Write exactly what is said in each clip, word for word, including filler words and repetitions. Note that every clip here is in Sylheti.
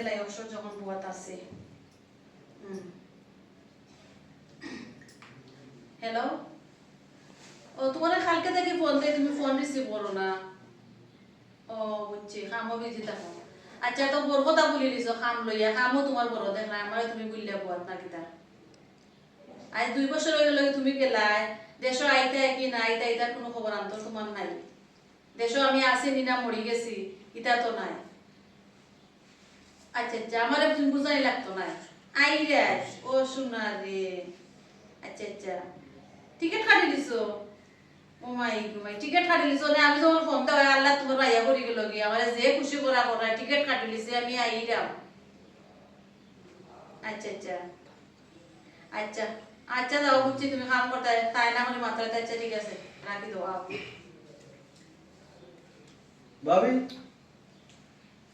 লাই অবসর যখন বুয়াত আছে। হুম। হ্যালো? ও, তুমারে কালকে থাকি ফোন দেই, তুমি ফোন রিসিভ করো না। ও, বুঝছি, কামো বিজি থাকো। আচ্ছা, তো বড় কথা ভুলি গেছো, কাম লইয়া, কামও তুমার বড় দেখ না, আমারে তুমি ভুলিয়া বুয়াত না কিতা? আজ দুই বছর অইলো তুমি গেলায়, দেশো আইতায় কি না আইতায়, ইতার কুনু খবর আন্তর তুমার নাই। দেশো আমি আছি নি না মরি গেছি, ইতা তো নাই। আচ্ছা, আচ্ছা, আমারে তুমি বুঝানি লাগতো না। আইরায়, ও সোনা রে। আচ্ছা, আচ্ছা। টিকিট কাটি দিছো? ও মাই গো মাই, টিকিট কাটি দিছো? না, আমি যখন ফোন দেওয়া, আল্লাহ তুমার ভাইয়া করি গেল গিয়া, আমারে যে খুশি করা করা, টিকিট কাটি দিছে, আমি আইরাম। আচ্ছা, আচ্ছা। আচ্ছা, আচ্ছা, যাও, বুঝছি তুমি কাম করতায়, তাই না করে মাত্রা, আচ্ছা, ঠিক আছে, রাখি দেও, আও। ভাবি,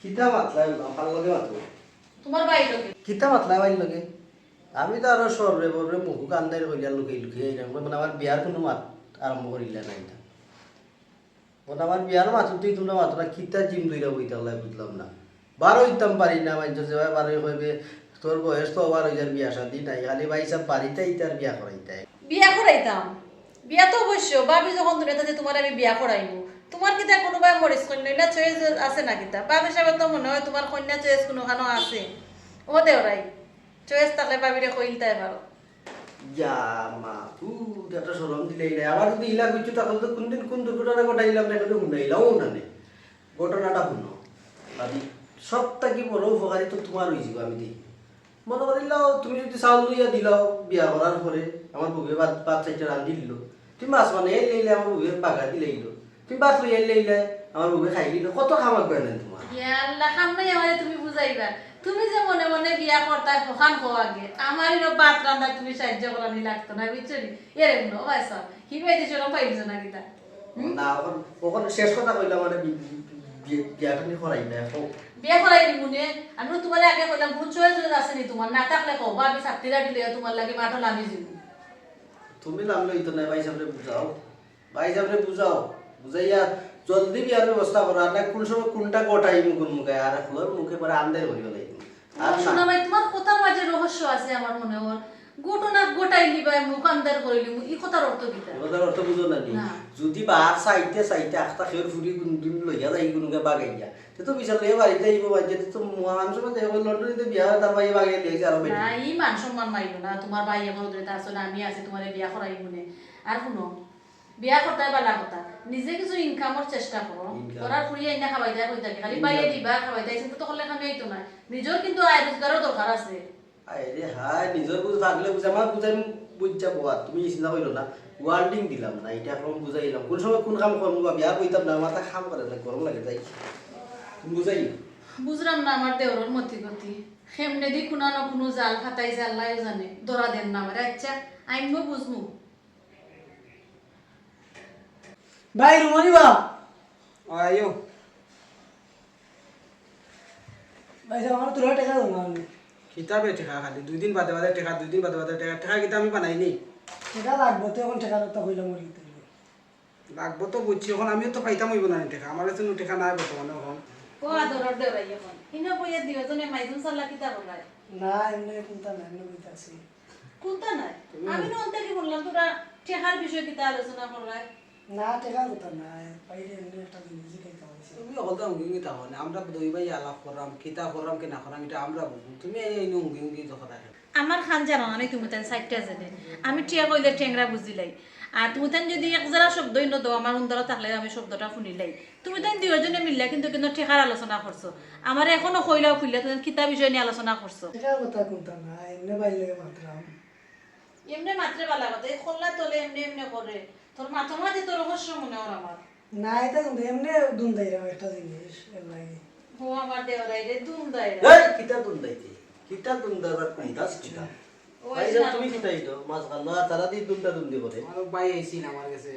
কিতা মাতলাই না, ভালা লাগে মাতো। তুমার ভাইর লগে। কিতা মাতলাই ভাইর লগে? আমি তো আরো সর্বে বর্বে মুখ কান্দাই কইলা লুকাই লুকাই আইলাম, মানে আমার বিয়ার কুনু মাত আরম্ভ করিলা না ইতা। মানে আমার বিয়ার মাতুতেই তুমরা মাতো না, কিতা জিম ধইরা বই থাকলাই বুঝলাম না। বারো অইতাম পারি না, মানষে যেভাবে বারো কইবে, তোর বয়স তো ওভার অই যার, বিয়া শাদি নাই, খালি ভাইসাব বাড়িত আইতায় আর বিয়া করাইতায়। বিয়া করাইতাম, বিয়া তো অবশ্য, ভাবি যখন দুনিয়াত আছে তুমার আমি বিয়া করাইমু। তুমার কিতা কুনুবায় মরিচ কইন্যা না চয়েস আছে না কিতা? ভাবি সাবে তো মনে অয় তুমার কইন্যা চয়েস কুনুখানো আছে। ও দেওরাই, চয়েস থাকলে ভাবিরে কইলতায় পারো। ইয়া মা, উ, একটা শরম দিলে ইলা। আবার যদি ইলা কিছু থাকলে তো কুনদিন কুন দুর্ঘটনা ঘটাইলাম না, এখনো হুনাইলাও না নে। ঘটনাটা হুনো। ভাবি, সব থাকি বড় উপকারী তো তুমার অইযিবো, আমি দেখি। মনো করিলাও, তুমি যদি চাউল লইয়া দিলাও, বিয়া করার পরে আমার বউয়ে ভাত, ভাত চাইরটা রান্ধি দিল। তুমি মাছ বানাই আইলে আইলে আমার বউয়ে বাগা দিলে আইলো। তুমি ভাত লইয়া আইলে আইলে আমার বউয়ে খাই দিল। কত কাম আগুয়াই নেন তুমার। ইয়া আল্লাহ, কাম নাই আমারে তুমি বুঝাইবা। তুমি যে মনে মনে বিয়া করতায়, হখান কও আগে। আমার ইনো ভাত রান্দাত তুমি সাহায্য করানি লাগতো না, বুঝছো নি? এরে মনো, ও ভাইসাব, হিবাই দিছো না, পাইছো না কিতা? হুম? না, অখন, অখন শেষ কথা কইলাম, মানে, বি-, বি-, বি-, বিয়াটা নি করাই না, এখন। বিয়া করাই দিমু নে। আমি তো তুমারে আগে কইলাম, কুনু চয়েস টয়েস আছে নি তুমার? না থাকলে কও, ভাবি ছাত্তি লাঠি লইয়া তুমার লাগি মাঠো লামি যিমু। তুমি লামলে অইতো না, ভাইসাবরে বুঝাও। ভাইসাবরে বুঝাও। বুঝাইয়া জলদি বিয়ার ব্যবস্থা করো। আর না কুন সময় কুনটা ঘটাইমু কুন মুখে, আর হকলর মুখে পরে আন্দাইর করিয়া লাইমু। আর না। শোনা ভাই, তুমার কথার মাঝে রহস্য আছে আমার মনে অর। ঘটনা ঘটাইলিবায়, মুখ আন্দাইর করিলিমু, ই কথার অর্থ কিতা? ই কথার অর্থ বুঝো না নি? না। যদি বার চাইতে চাইতে আখতা খেউর ফুরি কুনদিন লইয়া যাই কুনুকে বাগাইয়া, তে তো বিচার লইয়া বাড়িত আইবো, বাড়িত তো মহা মান সম্মান যাইবো, লন্ডনিতে বিয়া অয়, তার ভাইয়ে বাগাইয়া লইয়া আইছে আরো বেটি। না, ই মান সম্মান মাইলো না, তুমার ভাই এখন ওদের আছে না, আমি আছি, তুমারে বিয়া করাইমু নে। আর হুনো, বিয়া করতায় বালা কথা, নিজে কিছু ইনকামর চেষ্টা করো। ইনকাম। করার ফুরিয়ে আইনা খাওয়াইতায় কই থাকি, খালি ইনকাম। বাইয়ে দিবা, খাওয়াইতায়, চিন্তা তো করলে কামে আইতো না। নিজর কিন্তু আয় রোজগারও দরকার আছে। আয় রে হায়, নিজর বুঝ থাকলে বুঝ, আমার বুঝাই বুঝ যাবো। আর তুমি চিন্তা করিও না, ওয়ার্নিং দিলাম না, ইটা এখন বুঝাইলাম। কুন সময় কুন কাম করমু বা বিয়া কইতাম না, মাথা কাম করে না, গরম লাগে যাই। তুমি বুঝাইও। বুঝলাম না আমার দেওরর মতি গতি। কেমনেদি কুনা না কুনু জাল ফাতাইছে আল্লায়উ জানে, ধরা দেন না আমারে। আচ্ছা, আমিও বুঝমু। ভাই, রুমনি বা? ও, আইও। ভাই সাব, আমার তুলা টেকা দেন না আপনে। কিতা বে টেকা খালি? দুই দিন বাদে বাদে টেকা, দুই দিন বাদে বাদে টেকা। টেকা কিতা আমি বানাইনি? টেকা লাগবো তো, এখন টেকার কথা কইলাম ওর ভিতরে। লাগবো তো বুঝছি, এখন আমিও তো পাইতাম অইবো না নি টেকা। আমার কাছে নু টেকা নাই বর্তমানে এখন। ও আদরর দেওরাই এখন। ইনো বইয়া দিও জনে মাইজুন সাল্লা কিতা বলাই? না, এমনে কুনতা না, এমনে বইতা আছি। কুনতা নাই? হুম। আমি না অন্তে কি বললাম, তোরা টেকার বিষয়ে কিতা আলোচনা করলাই? না, টেকার কথা নাই, বাইরে এমনি একটা জিনিস জিকাইতাম আইছি। তুমি হকলতা হুঙ্গি হুঙ্গি থাকো না, আমরা দুই ভাই আলাপ করলাম, কিতা করলাম কি না করলাম, ইটা আমরা বুঝবো। তুমি এই, এই হুঙ্গি হুঙ্গি যখন রাখে। আমার খান জানো না, তুমি তাই সাইডটা জেনে। আমি টিয়া কইলে টেংরা বুঝিলাই। আর তুমি তাই যদি এক জেলা শব্দ ইনো দাও, আমার উন্দরা থাকলে আমি শব্দটা শুনিলাই। তুমি তাই দুইজনে মিললা কিন্তু, কিন্তু টেকার আলোচনা করছো। আমারে এখনো কইলাও খুললে, তুমি কিতা বিষয় নিয়ে আলোচনা করছো? টেকার কথা কুনতা না, এমনে বাইরে লাগে মাতরাম। এমনে মাতরে বালা কথা, এই খোল্লা তলে এমনে এমনে করে। তোর মাথার মাঝে তো রহস্য মনে অর আমার। না, ইটা কুনতা, এমনে দুন্দাইরাম একটা জিনিস, এর লাগি। ও আমার দেওরাই রে, দুন্দাইরা। এই, কিতা দুন্দাইতে? কিতা দুন্দাইবার কুনতা কিতা? ও, ভাই, এই যে তুমি কিতা ইতো? মাঝখান না, তারা দি দুন্দা দুন্দি করে। আমার ভাই আইছিল আমার কাছে।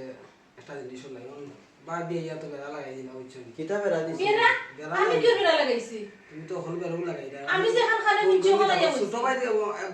একটা জিনিস অইলো, এখন বাদ দিয়া ইয়া তো বেড়া লাগাই দিলা, বুঝছো নি? কিতা বেড়া দিছে? বেড়া? বেড়া আমি লাগাই কিওর বেড়া লাগাইছি? তুমি তো হকল বেড়াউ লাগাই দাও। আমি যে এখন খালি তুমি বুঝছো, তুমি না, দেখো, ইয়া ছোট বলছি। ভাই,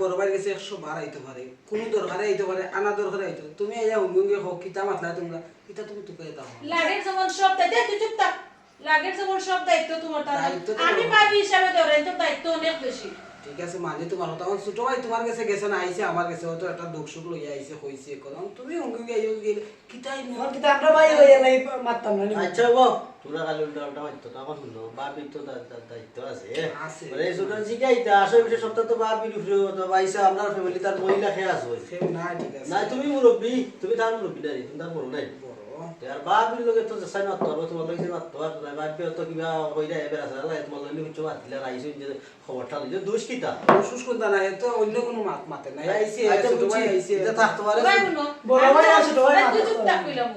বড় ভাইর গেছে একশো বার আইতো পারে, কুনু দরকারে আইতো পারে, আনা দরকারে আইতো। তুমি আইয়া হুঙ্গি হুঙ্গি কও, কিতা মাতলা তুমরা, কিতা তুমি তুকাই দাও। লাড়ির জমান সব তাই, দে, তুই চুপ থাক। লাগের যেমন সব দায়িত্ব তোমার, তার দায়িত্ব তো আমি আমার। ভাবি হিসাবে ধরেন তো দায়িত্ব অনেক বেশি। ঠিক আছে, মানি তোমার কথা। অখন ছোট ভাই তোমার গেছে গেছে না, আইছে আমার গেছে, হয়তো একটা দুঃখ সুখ লইয়া আইছে, কইছে এখন তুমি হুঙ্গি গিয়ে আইও গেলে কিতাই না। এখন কিন্তু আমরা ভাই হইয়া নাই, মারতাম না নি। আচ্ছা গো, তোরা খালি উল্টা উল্টা মারতো না, এখন হুনো, ভাবির তো দা-, দা-, দায়িত্ব আছে। আছে। মানে এই ছোট জিগাইতা, আসলে বিষয় সবটা তো ভাবির উপরে, তো ভাইসা আমরা ফ্যামিলি তার মহিলা খেয়ে আসবো। সে না, ঠিক আছে। না, তুমি মুরব্বি, তুমি তার মুরব্বি না রে, তুমি তার বড় নাই। বড়। তে আর ভাবির লগে তো যাচাই মারতো পারবো, তোমার লগে যে মারতো পারবো না, ভাবি তো কিবা কইরা এবার আছে, আল্লাহ তোমার লগে কিছু মাতিলে আর আইসো যে খবরটা লইলে দোষ কিতা? দোষ উস কোনটা না, এ তো অন্য কোনো মাত মাতে নাই। আইছে, আচ্ছা, ছোট বুঝছি। ভাই আইছে। এটা থাকতে পারে। ভাই হুনো, বড় আমি ভাই তো আছে, ছোট ভাই ভাই মাতে। তুই চুপ থাক কইলাম।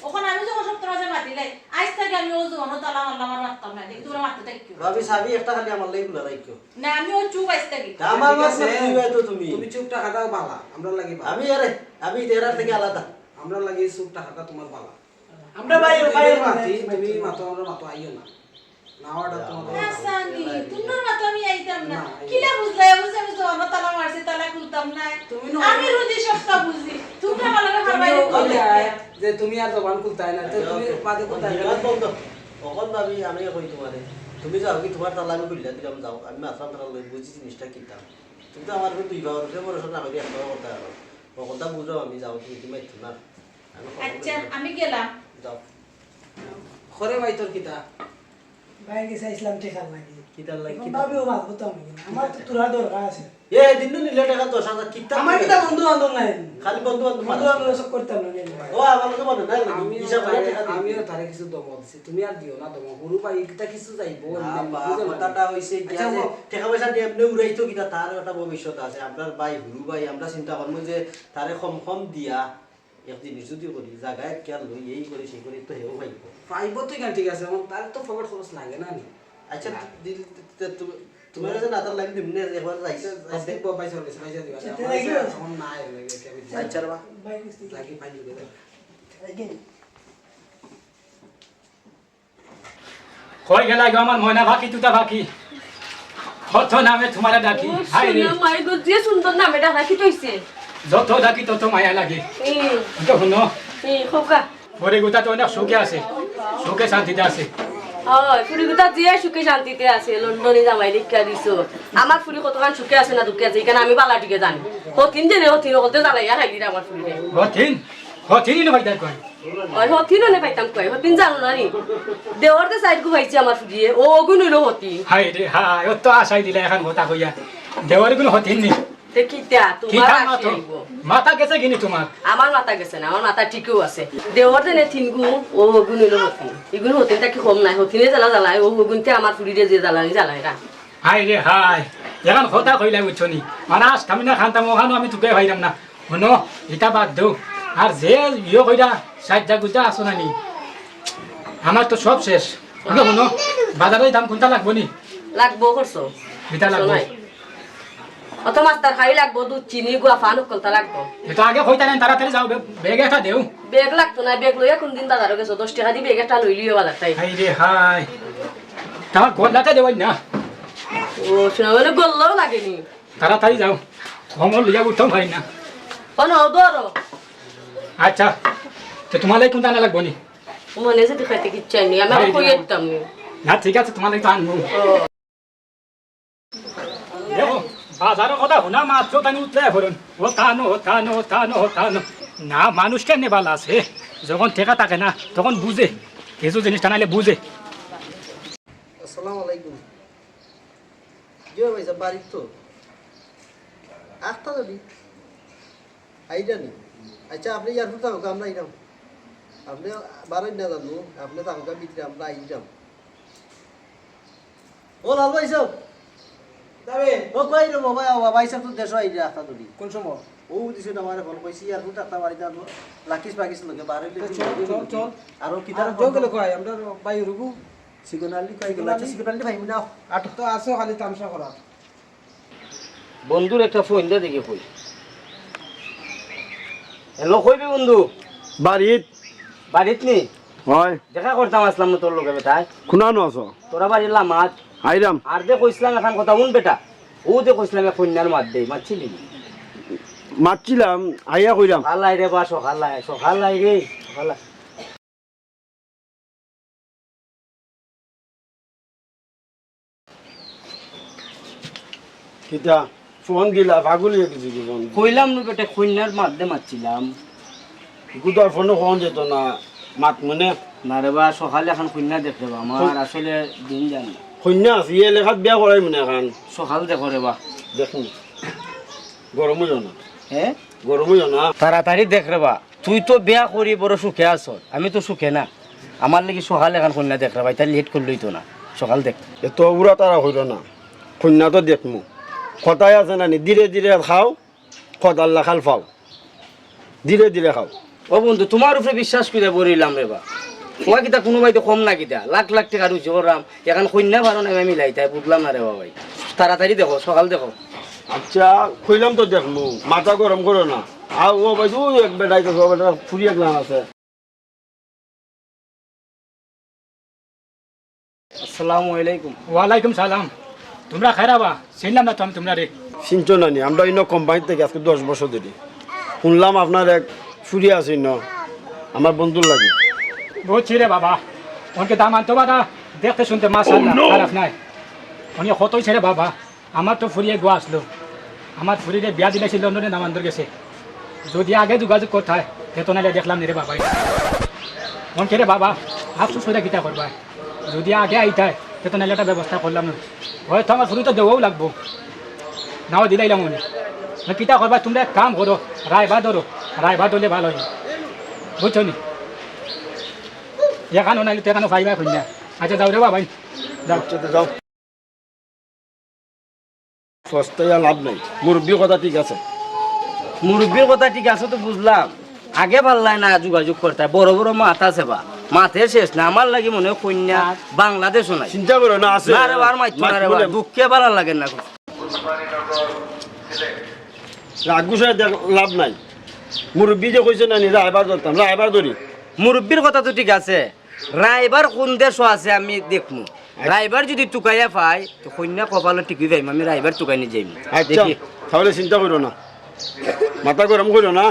ওখানে আমি যখন সব তোমার মাতিলাই, আজ থেকে আমি ও যখন তালা মারলাম আর মারতাম না, দেখি তোমরা মারতে থাকো। ভাবি, চাবি একটা খালি আমার লাগি খুলা রাখিও। না, আমি ও চুপ আজ থেকে। তা আমার ঠিক মাত আছে। মাতি দিবা তো তুমি। তুমি চুপটা খাটাও বালা, আমরা লাগি বালা। আমি আরে, আমি এরা থেকে আলাদা। আমরা লাগি চুপটা খাটা তোমার বালা। আমরা ভাই, তুমি ভাই, মাতি, ভাই, তুমি ভাই। মাতো, আমরা মাতো, আইও না। না, ওটা তোমার বালা। হাসানি, তোমার মাতো আমি আইতাম না। না, আইও কিলা না। বুঝলাই? বুঝে আমি তো আমার তালা মারছি, তালা খুলতাম না। তুমি না আমি রুজি সবটা বুঝি। তোমরা আমার লগে তুমি হারবাই ওই দিতে। যে তুমি আর জবান খুলতাই না, তো আইও, তুমি ওকে। বাদে খুলতাই না। বিরাট বন্ধ। অখন ভাবি আমি কই তোমারে, তুমি যাও কি তোমার তালা আমি খুলিয়া দিলাম, যাও। আমি মাতলাম তালা লই বুঝি জিনিসটা কিতা। তুমি তো আমার উপরে দুই ভাগর উপরে ভরসা না করি এক ভাগ করতে পারো। অখনটা বুঝো আমি, যাও তুমি, তুমি একটু না। আমি খবর আচ্ছা, করি। আমি গেলাম। যাও। খরে ভাই তোর কিতা? ভাই গেছে ইসলাম টেকার লাগি। কিতার লাগি? এখন কিতা? ভাবিও মাত করতাম না। আমার তো তোরা দরকার আছে। এ, দিন নিলে টাকা দশ হাজার, কিতা আমার করে? কিতা বন্ধু বান্ধব নাই? খালি বন্ধু বান্ধব বন্ধু বান্ধব সব করতাম না, নেই। ও, আমার লোকে মনে নাই, আমি হিসাব করে তারে, টাকা দিবি। আমিও তারে কিছু দমক দিছি। তুমি আর দিও না দমক। হুরু ভাই, কিতা কিছু যাইবো, না, এমনি বা, বুঝো না। কথাটা হইছে গিয়া আচ্ছা, যে ও টাকা পয়সা দিয়ে এমনি উড়াইতো কিনা, তার একটা ভবিষ্যৎ আছে। আপনার ভাই, হুরু ভাই, আমরা চিন্তা করবো যে তারে কম কম দিয়া এক জিনিস যদি করি, জাগা এক খেয়াল লই, এই করি, সেই করি, তো হেও পাইব। পাইব তো এখান ঠিক আছে, এখন তার তো পকেট খরচ লাগে না নি? আচ্ছা, না। দিল, তে, তে, তুমি, তোমার কাছে না তার লাগি দিমু নে, একবার যাইস। আজকে প-, পয়সা হইছে, পয়সা দিবা। আচ্ছা, আমার তে কাছে দেখি। এখন নাই, লাগে, আমি দিই। আচ্ছা, রে বা। ভাই, কিস্তি। লাগি, ভাই, দিবে। এই যে। কই গেলা গো আমার ময়না পাখি, তুতা পাখি? কত নামে তোমারে ডাকি। ও, হায় রে। সোনা মাই গো, যে সুন্দর নামে ডাকা, কিতা অইছে? যত ডাকি তত মায়া লাগে। হুম। তো হুনো। হুম, খোকা। বুড়ি গুতা তো অনেক সুখে আছে, সুখে শান্তিতে আছে। হয়, ফুড়ি গুতা যে সুখে শান্তিতে আছে, লন্ডনে জামাই দেখিয়া দিছো। আমার ফুড়ি কতখান সুখে আছে না দুঃখে আছে, ইখান আমি বালা ঠিকে জানি। হতিন যে নে, হতিন হকলতে জ্বালাইয়া খাই দিরা আমার ফুড়িরে। হতিন? হতিন ইনো পাইতাম কই? ওই হতিন অনে পাইতাম কই? হতিন জানো না নি? দেওর দে সাইড গু পাইছে আমার ফুড়িয়ে, ও অগুন অইলো হতিন। হায় রে হায়, ও তো আশাই দিলা এখান কথা কইয়া। দেওর গুন হতিন নি? তে কিতা, তোমার কিতা আশি মাতো? অইবো। মাথা গেছে কিনি তোমার? আমার মাথা গেছে না, আমার মাথা ঠিকও আছে। দেওর দে নে তিন গু, ও অগুন অইলো হতিন। ইগুন হতিন তা কি কম নাই, হতিনে জ্বালা জ্বালায়, ও অগুনতে আমার ফুড়িরে যে জ্বালানি জ্বালায় না। হায় রে হায়, এখান কথা কইলাই বুঝছো নি? মানে আজ আমি না খান্তাম, ওখানো আমি তুকে পাইরাম না। হুনো, ইতা বাদ দেও। আর যে ইয়ে কইরা, সাইডটা গুজা আছো না নি? আমার তো সব শেষ। হুনো, হুনো, বাজারো যাইতাম, কুনতা লাগবো নি? লাগবো করছো। ইতা লাগবো। শোনাই। অত মাস্টার খাই লাগবো, দুধ, চিনি, গুয়া, পান, হকলতা লাগবো। এ তো আগে কইতা না, তাড়াতাড়ি যাও, বে-, ব্যাগ একটা দেও। ব্যাগ লাগতো না, ব্যাগ লইয়া কুনদিন বাজারো গেছো, দশ টেকা দি ব্যাগ একটা লইলিও বাজার তাই। হায় রে হায়। তা গল্লাটা দেওয়াই না। ও, শোনা, মানে গল্লাও লাগেনি। তাড়াতাড়ি যাও, কমর লইয়া উঠতাম পারি না। ও না, ও ধরো। আচ্ছা, তো তোমার লাগি কুনতা আনা লাগবো নি? মনে যদি খাইতে কিচ্ছু আনি, আমি আবার এই কই যে। একদম নি। না, ঠিক আছে, তোমার লাগি তো আনবো। ও। দেখো, বাজারর কথা হুনা মাত্র তানি উতলাইয়া পড়ইন। ও তানো, ও তানো, ও তানো, ও তানো। না, মানুষ কেনে বালা আছে? যখন টেকা থাকে না, তখন বুঝে। কিছু জিনিস টানাইলে বুঝে। আসসালামু আলাইকুম। জি ভাই সাহেব, বাড়িত তো। আখতা যদি। আইরা নি? আচ্ছা, আপনে এয়ারপোর্ট থাকউক্কা, আমরা আইরাম। আপনে বারইন না জানো, আপনে থাকউক্কা ভিতরে, আমরা আইরাম। ও লাল ভাই সাহেব। যাবে? ও কই রে বাবা, ও ভাই সাহেব তো দেশো আইরা আখতা যদি। কোন সময়? ও দিছে না আমারে ফোন কইছি, এয়ারপোর্ট আখতা বাড়িত আনবো। লাকিস পাকিস লগে বারইলে তো চল, চল, চল। আর ও কিতার আর ফোন জঙ্গলে তো? কই? আমরা ভাই রুবু। সিগনালি কই গেল? সিগনালি? আচ্ছা, সিগনালি ভাই, নাও। আট তো আসো খালি তামশা করা। বন্ধুর একটা ফোন দে দেখি কই। হ্যালো, কই বে বন্ধু? বাড়িত। বাড়িত নি? হয়। দেখা করতাম আসলাম না তোর লগে বেটায়। কুনানো আছো? তোরা বাড়ির লামাত। আইরাম। আর দে কইছিলাম এখান কথা, হুন বেটা। ও দে কইছিলাম এক কন্যার মাত দে, মাতছিলি? মাতছিলাম, আইয়া কইরাম। সকাল আই রে বা, সকাল আই, সকাল আই রে, সকাল আই। কিতা? ফোন দিলা, পাগল অইয়া গেছে কি ফোন? কইলাম নু বেটা, কইন্যার মাত দে মাতছিলাম। গুদার ফোনো ফোন যেত না, মাত মনে। না রে বা, সকালে এখন কইন্যা দেখ রে বা, আমার কই- আসলে দিন যার না। কইন্যা আছে, ইয়ে লেখাত বিয়া করাই মনে এখন। সকাল দেখো রে বা। দেখুন, গরম অইও না। হ্যাঁ? গরম অইও না। তাড়াতাড়ি দেখ রে বা। তুই তো বিয়া করি বড় সুখে আছস, আমি তো সুখে না। আমার লাগি সকাল এখন কইন্যা দেখ রে বা, ইতা লেট করলেই তো না, সকাল দেখ। এত উড়া তাড়া কইরো না, কইন্যা তো দেখমু। কথায় আছে না নি, ধীরে ধীরে খাও, খোদার লাখাল পাও, ধীরে ধীরে খাও। ও বন্ধু, তুমার উপরে বিশ্বাস করিয়া বড়িলাম রে বা। ওয়া কিতা কুনু বাড়িতে কম না কিতা? লাখ লাখ টেকা রুজি করলাম, এখন কইন্যা পারো না, আমি মিলাইতায় বুঝলাম না রে বা ভাই। তাড়াতাড়ি দেখো, সকাল দেখো। আচ্ছা, কইলাম তো দেখমু, মাথা গরম করো না। আও ও ভাই, দুই এক বেটাই তো, ও বেটা ফুরি এক লাখ আছে। আসসালামু আলাইকুম। ওয়ালাইকুম সালাম। তুমরা কারা বা? চিনলাম না তো আমি তুমরারে। চিনছো না নি? আমরা ইনো কোম্পানি থাকি আজকে দশ বছর ধরি। হুনলাম আপনার এক ফুরি আছে ইনো, আমার বন্ধুর লাগি। বুঝছি রে বাবা। অনকে দামান তো বাবা, দেখতে শুনতে মাশাআল্লাহ, খারাপ নাই। অনে কত অইছে রে বাবা? আমার তো ফুরি এগু আছলো, আমার ফুরিরে বিয়া দিলাইছি লন্ডনে দামান্দর গেছে। যদি আগে যোগাযোগ করতায়, তে তো নাইলে দেখলাম নি রে বাবা। অনকে রে বাবা, আফসোস করিয়া কিতা করবায়? যদি আগে আইতায়, তে তো নাইলে একটা ব্যবস্থা করলাম না। অয়তো আমার ফুরি তো দেওয়াউ লাগবো, নাও দিলাইলাম অনে। না কিতা করবায়, তুমরা এক কাম করো, রায়বাদ ধরো, রায়বাদ ধরলে ভালা অয়, বুঝছো নি? এখানো নাইলে তো এখানো পাইবায় কইন্যা। আচ্ছা যাও রে বাবা, যাও। আচ্ছা, তো যাও। পস্তাইয়া লাভ নাই, মুরব্বির কথা ঠিক আছে। মুরব্বির কথা ঠিক আছে তো বুঝলাম, আগে পারলায় না যোগাযোগ করতায়, বড় বড় মাত আছে বা, মাতে শেষ না। আমার লাগি মনে অয় কইন্যা আর বাংলাদেশো নাই। চিন্তা করো না, আছে। না রে বা, আর মাইতো না রে বা, মাত বলে দুঃখে ভালা লাগে না। রাগ গুছায় দেখ, লাভ নাই। মুরব্বি যে কইছে না নি, রায়বার ধরতাম, রায়বার ধরি। মুরব্বির কথা তো ঠিক আছে, রায়বার কুন দেশো আছে আমি দেখমু। রায়বার যদি তুকাইয়া পাই, তো কইন্যা কপালো টিকি যাইমু, আমি রায়বার তুকাই নিয়া যাইমু। আচ্ছা, দেখি। তাহলে চিন্তা করো না, মাথা গরম করো না,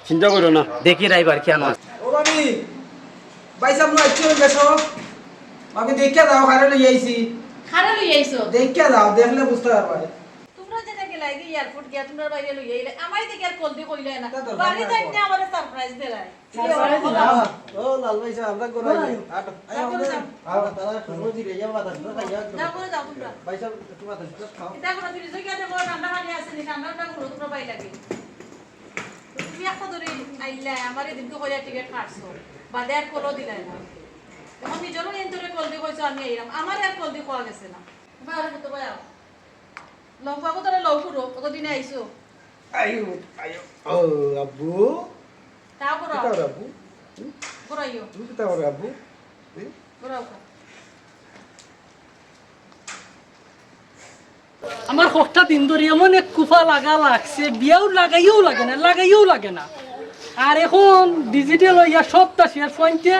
চিন্তা করো না। দেখি রায়বার কেন আছে। ও ভাবি, ভাইসাব নু আইছো দেশো? ভাবি, দেখিয়া যাও, কারে লই আইছি। কারে লই আইছো? দেখিয়া যাও, দেখলে বুঝতে পারবায়। তুমরা যে গেলায় গি এয়ারপোর্ট গিয়া তুমরার ভাইরে লইয়া আইলায়, আমারে দেখি আর কল দি কইলায় না। তা দরকার বাড়ি নাই যাইতে তো। আমারে সারপ্রাইজ দিলায়। সারপ্রাইজ দিলাম। ও লাল ভাইসাব, আমরা ঘরো আইও। আটো, আইও, ঘরো যাও। আও, তারা সুন্দর জিরে, ইয়া বাতাস, না খাইয়া একদম। যাও, ঘরো যাও তুমরা। ভাইসাব, একটু বাতাস, একটু খাও। ইতা করো, ফ্রিজো গিয়া দেখো, ঠান্ডা পানি আছে নি, ঠান্ডা ঠান্ডা করো, তুমরা ভাই লাগে। তুমি একটা ধরে আইলায়, আমারে দিন তো কইয়া টিকিট কাটছো, বাদে আর কলও দিলায় না। এখন নিজরও এন তোরে কল দি কইছো আমি আইরাম, আমারে আর কল দি কওয়া গেছে না। ভাই, আরে কত ভাই আও। লও, পাগো, তোরা লও, পুরো, কতদিনে আইছো? আইও, আইও। ও, আব্বু। তাও করো। কিতা করো, আব্বু? হুম? করো, আইও। তুমি কিতা করো, আব্বু? হুম? করো, করো। আমার কতটা দিন ধরি এমন এক কুফা লাগা লাগছে, বিয়াও লাগাইয়াও লাগে না, লাগাইয়াও লাগে না। আর এখন ডিজিটাল অইয়া সবতা শেষ, ফোনতে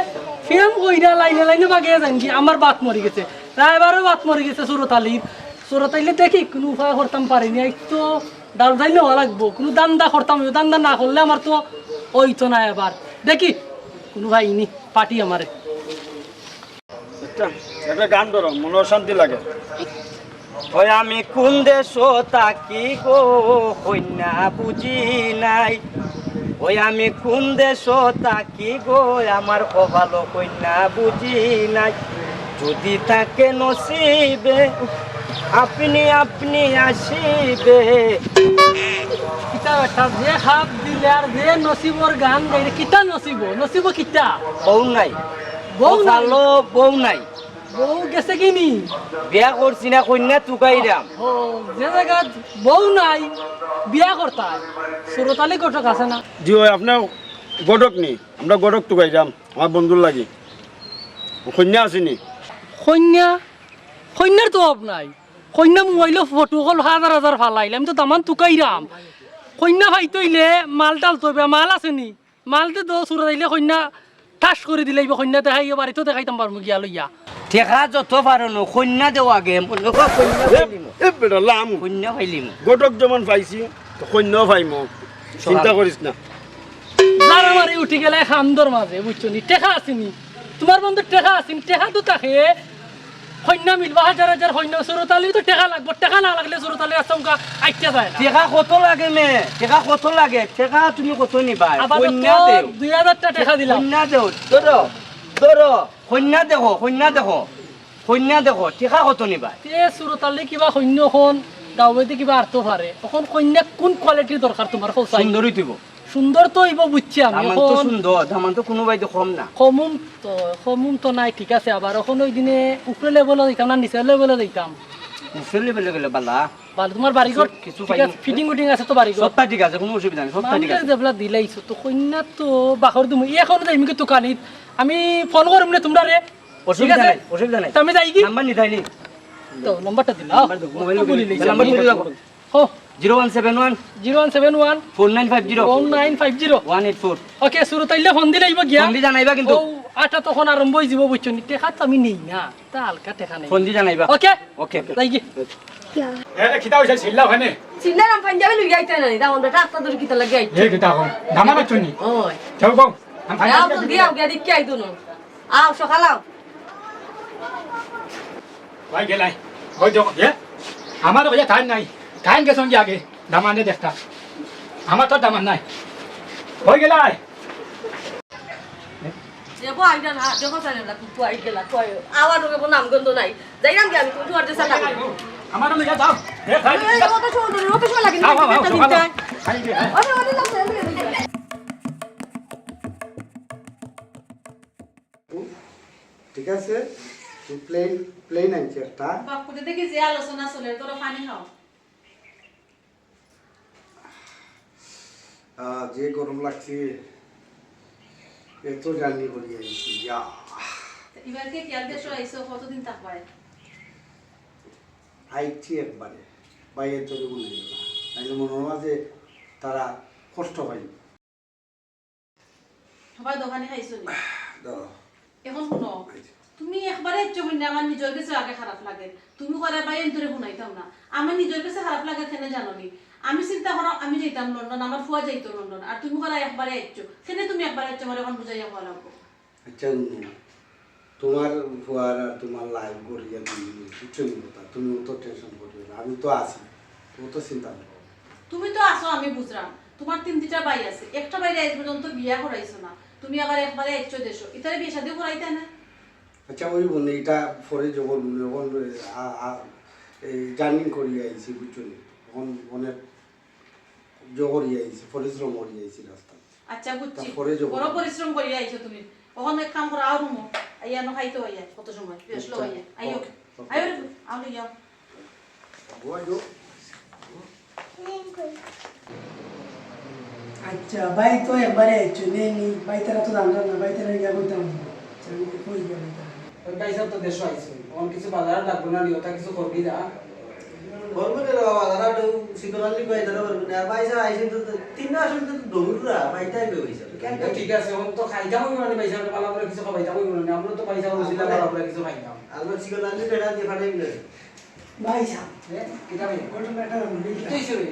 ফেম কইরা লাইনে লাইনে বাগিয়া যাইন কি, আমার বাত মরি গেছে, রায়বারও বাত মরি গেছে সুরত আলীর। সুরত আলীরে দেখি কুনু উপায় করতাম পারি নি, আইজ তো ডাল যাই নেওয়া লাগবো, কুনু ধান্দা করতাম অইবো, ধান্দা না করলে আমার তো অইতো না। এবার দেখি কুনু ভাই নি পার্টি আমারে। একটা, একটা গান ধরো, মনে শান্তি লাগে। ওই আমি কুন দেশো থাকি গো, কইন্যা বুঝি নাই। ওই আমি কুন দেশো থাকি গো, আমার কপালো কইন্যা বুঝি নাই। যদি থাকে নসিবে, আপনি আপনি আসিবে। কিতা বেটা, যে খাপ দিলে আর যে নসিবর গান গাইলে, কিতা নসিব? নসিব কিতা? বউ নাই। বউ নাই? কপালো বউ নাই। বউ গেছে গি নি? বিয়া করছি না, কইন্যা তুকাইরাম। ও, যে জাগাত বউ নাই, বিয়া করতায়। সুরত আলী ঘটক আছে না? জি অয়, আপনার ঘটক নি? আমরা ঘটক তুকাইরাম, আমার বন্ধুর লাগি। কইন্যা আছে নি? কইন্যা? কইন্যার তো অভাব নাই। কইন্যা মোবাইলো ফটো অকল হাজার হাজার ফালাইলে, আমি তো দামান তুকাইরাম। কইন্যা পাইতে অইলে মাল টাল তো, মাল আছে নি? মালতে তো সুরত আলীয়ে কইন্যা ঠাস করি দিলাইবো, কইন্যা দেখাইও, বাড়িত দেখাইতাম পারমু গিয়া লইয়া। টেকা যত পারো নু, কইন্যা দেও আগে, মনো কর কইন্যা এ, পাইলিমু। এ বেটা লাম। কইন্যা পাইলিমু। ঘটক যেমন পাইছি, তো কইন্যাও পাইমু। চিন্তা করিস না। মারামারি উঠি গেলে খান্দর মাঝে, বুঝছো নি? টেকা আছে নি? তুমার বন্ধু টেকা আছে নি? টেকা তো থাকে। কইন্যা মিলবা হাজার হাজার কইন্যা, সুরত আলীর তো টেকা লাগবো, টেকা না লাগলে সুরত আলী আচমকা আইতে চায় না। টেকা কত লাগে মে? টেকা কত লাগে? টেকা তুমি কত নিবায়? আপাতত কইন্যা দেও। দুই হাজার টা টেকা দিলাম। কইন্যা দেও, ধরো, ধরো, কইন্যা দেখো, কইন্যা দেখো, কইন্যা দেখো, টেকা কত নিবায়? তে সুরত আলী কিবা কইন্যা অখন গাঁওবাড়িত কিবা আরতো পারে, অখন কইন্যা কুন quality র দরকার তুমার, কও চাই? সুন্দরী তুইব। সুন্দর তো অইবো, বুঝছি আমি। দামান তো অখন সুন্দর, দামান তো কুনু বায়দি কম না। কমুম তো, কমুম তো নায়, ঠিক আছে। আবার অখন ওই দিনে উপরে level ও যাইতাম না, নিচে level ও যাইতাম। উপরে level এ গেলে বালা। বালা, তুমার বাড়িঘর কিছু, কিছু ঠিক আছে, fitting উটিং আছে তো বাড়িঘর? সবতা ঠিক আছে, কুনু অসুবিধা নাই, সবতা ঠিক আছে। যেবলা দিলাইছো তো কইন্যা তো বাখর দিমু। অখন যাইমু কি তুকানিত? আমি phone করমু নে তুমরারে। অসুবিধা নাই, অসুবিধা নাই। তো আমি যাই কি? নাম্বার নিতায় নি? তো নাম্বারটা দিলাও। নাম্বার দেও, মোবাইল তো নাম্বার বলি লইছি। নাম্বার বলি দাও। হো। Zero one seven one. Zero one seven one. Four nine five zero. Four nine five zero. One eight four. Okay, সুরত আইলে ফোন দি লাইবো গিয়া। ফোন দি জানাইবা কিন্তু। ও, আটা তখন আরম্ভ অই যিবো, বুঝছো নি? টেকা তো আমি নেই না, তা হালকা টেকা নেই। ফোন দি জানাইবা। ওকে? ওকে, ওকে। যাই গি। এ রে, কিতা অইছে? চিল্লা ওখানে। চিল্লা রাম পাঞ্জাবি লুই আইতে না নি, দাম আমরা রাস্তা ধরে কিতা লাগি আইতে? এ কিতা কও? দামান আইছো নি? ওই। যাও গো। আও, জলদি আও, গিয়া দেখি আই দুনো। আও, সকাল আও। ভাই গেলাই। ওই দেখো, এ? আমার ভাইয়া টাইম নাই। টাইম গেছে আগে। দামানে দেখতা। আমার তো দামান নাই। ওই গেলাই। যাবো, আইডা না, দেখো, স্যার, এলা, কুকু আই গেলা, কই, আওয়ার ওকে নাম গন্ধ নাই। যাইলাম কি আমি, তুমি তোমার দেশে থাকো। আমার লইয়া যাও। এ, ভাই। এই, এই, অত সময় ধরে, অত সময় লাগে না, আও, আও, আও, একটা দিন সকাল আও। যায়। আই রে, আই। ওরে, ওরে, না, স্যার, স্যার, স্যার। ঠিক আছে, তুই প্লেন, প্লেন আনছি একটা। বাপুরে দেখি যে আলোচনা চলে, তোরা পানি খাও। আহ, যে গরম লাগছে, এত জার্নি করি আইছি, ইয়া। তো এবার কি খেয়াল দেশো আইছো, কতদিন থাকবায়? আইছি একবারে, বাইরে চলে মনে হইল না, তাইলে মনে হয় যে তারা কষ্ট পাইল। হবা দোকানে খাইছো নি? ধরো। এখন শুনো, আচ্ছা। তুমি একবারে ইচ্ছা হইলে আমার নিজের কাছে আগে খারাপ লাগে। তুমি করে ভাই এন্তরে শুনাইতাম না। আমার নিজের কাছে খারাপ লাগে কেন জানো নি? আমি চিন্তা করো, আমি যাইতাম লন্ডন, আমার ফুয়া যাইতো লন্ডন। আর তুমি করে একবারে ইচ্ছো। কেন তুমি একবারে ইচ্ছো, আমার এখন বুঝাইয়া হওয়া লাগবো। আচ্ছা, হুনো, তোমার ফুয়ার আর তোমার লাইফ গড়িয়া তুমি বুঝছো নি কথা? তুমি অত টেনশন করিও না, আমি তো আছি, তুমি তো চিন্তা করো। তুমি তো আছো, আমি বুঝলাম, তোমার তিন দুইটা ভাই আছে, একটা ভাইরে আজ পর্যন্ত বিয়া করাইছো না, তুমি আবার একবারে আইছো দেশো, ইতারে বিয়া শাদি করাইতা না? আচ্ছা, ওই বোন, এটা পরে জবর মনে, এখন আ-, আ-, এই জার্নি করি আইছি, বুঝছো নি? এখন অনেক জবর ইয়ে আইছি, পরিশ্রম করি আইছি রাস্তায়। আচ্ছা, বুঝছি। তারপরে জবর বড় পরিশ্রম করি আইছো তুমি। এখন এক কাম করো, আও রুমো। আইয়া ন খাইতো আইয়া, কত সময়? ফ্রেশ লও আইয়া। আইও। ওকে, ওকে। আইও রে, আও লই যাও। আচ্ছা, ভাই তো একবারে আইছো, নে, নি, ভাই তারা তো জানলাম না, ভাই তারা গিয়া কইতাম না। আচ্ছা, আমি তো কই গিয়া কইতাম। ওই ভাই সাহেব তো দেশো আইছে, অখন কিছু বাজার লাগবো না, নিয়তা কিছু করবি না। করবো রে বাবা, তারা তো সিকরালি ভাই, তারা পারবো না। আর ভাই সাহেব আইছে তো, তো তিন মাস হইতে তো দৌড়রা, ভাই তাই তো হইছে। তো কেন তো ঠিক আছে, অখন তো খাইতাম হইবো না, ভাই সাহেব, পালা করে কিছু খাওয়াইতাম হইবো না, আমরা তো ভাই সাহেব বলছিলাম, আমরা পালা করে কিছু খাইতাম। আমরা সিকরালি বেড়া দিয়ে ফাটাই না। ভাই সাহেব। এ, কিতা ভাই? ঘটনা একটা হলো, বুঝলি? কিতা হইছে রে?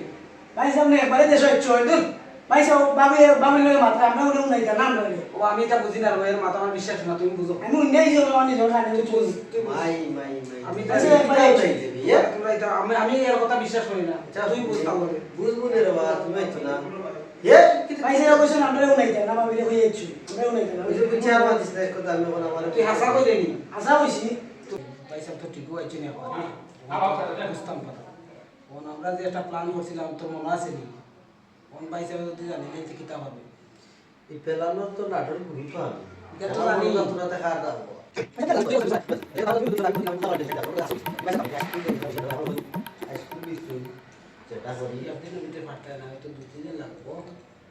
ভাই সাহেব, নে, একবারে দেশো আইছো, দূর। ভাই সাহেব, ভাবি, ভাবির লগে মাত্র, আমরা ওটা উনাইতা, নাম ধরে। ও, আমি এটা বুঝি না রে, এর মাথা আমার বিশ্বাস না, তুমি বুঝো। আমি উন্নয় হইছি, আমার নিজের কানে তুই বুঝ, তুই বুঝ। মাই, মাই, মাই। আমি আচ্ছা, একবারে আইছো। তোমরা এটা, আমি, আমি এর কথা বিশ্বাস করি না। আচ্ছা, তুই বুঝ, তাহলে। বুঝবো না রে বাবা, তুমি আইছো না। এ, কিতা ভাই সাহেব, কইছেন, আমরা উনাইতা, না ভাবিরে হয়ে যাচ্ছি। আমরা উনাইতা, না। ওই যে বুঝছি, আর মাতিস না, এক কথা আমি এখন আমার তুই হাসা কই দেনি? হাসা কইছি। তো ভাই সাহেব তো ঠিকও আইছে না এখন, না? বুঝতাম পারা। এখন আমরা যে একটা প্ল্যান করছিলাম, তোর মনে আছে নি? কোন ভাই সাহেব যদি জানি না, যে কিতা হবে? এই প্ল্যানও তো নাটক ঘুরি তো আমি। এটা তো জানি। তোরা তো খাওয়া দাওয়া করবো। হাই স্কুল, স্কুল যেটা করি। একদিন নিতে পারতে না, হয়তো দুই তিন দিন লাগবো।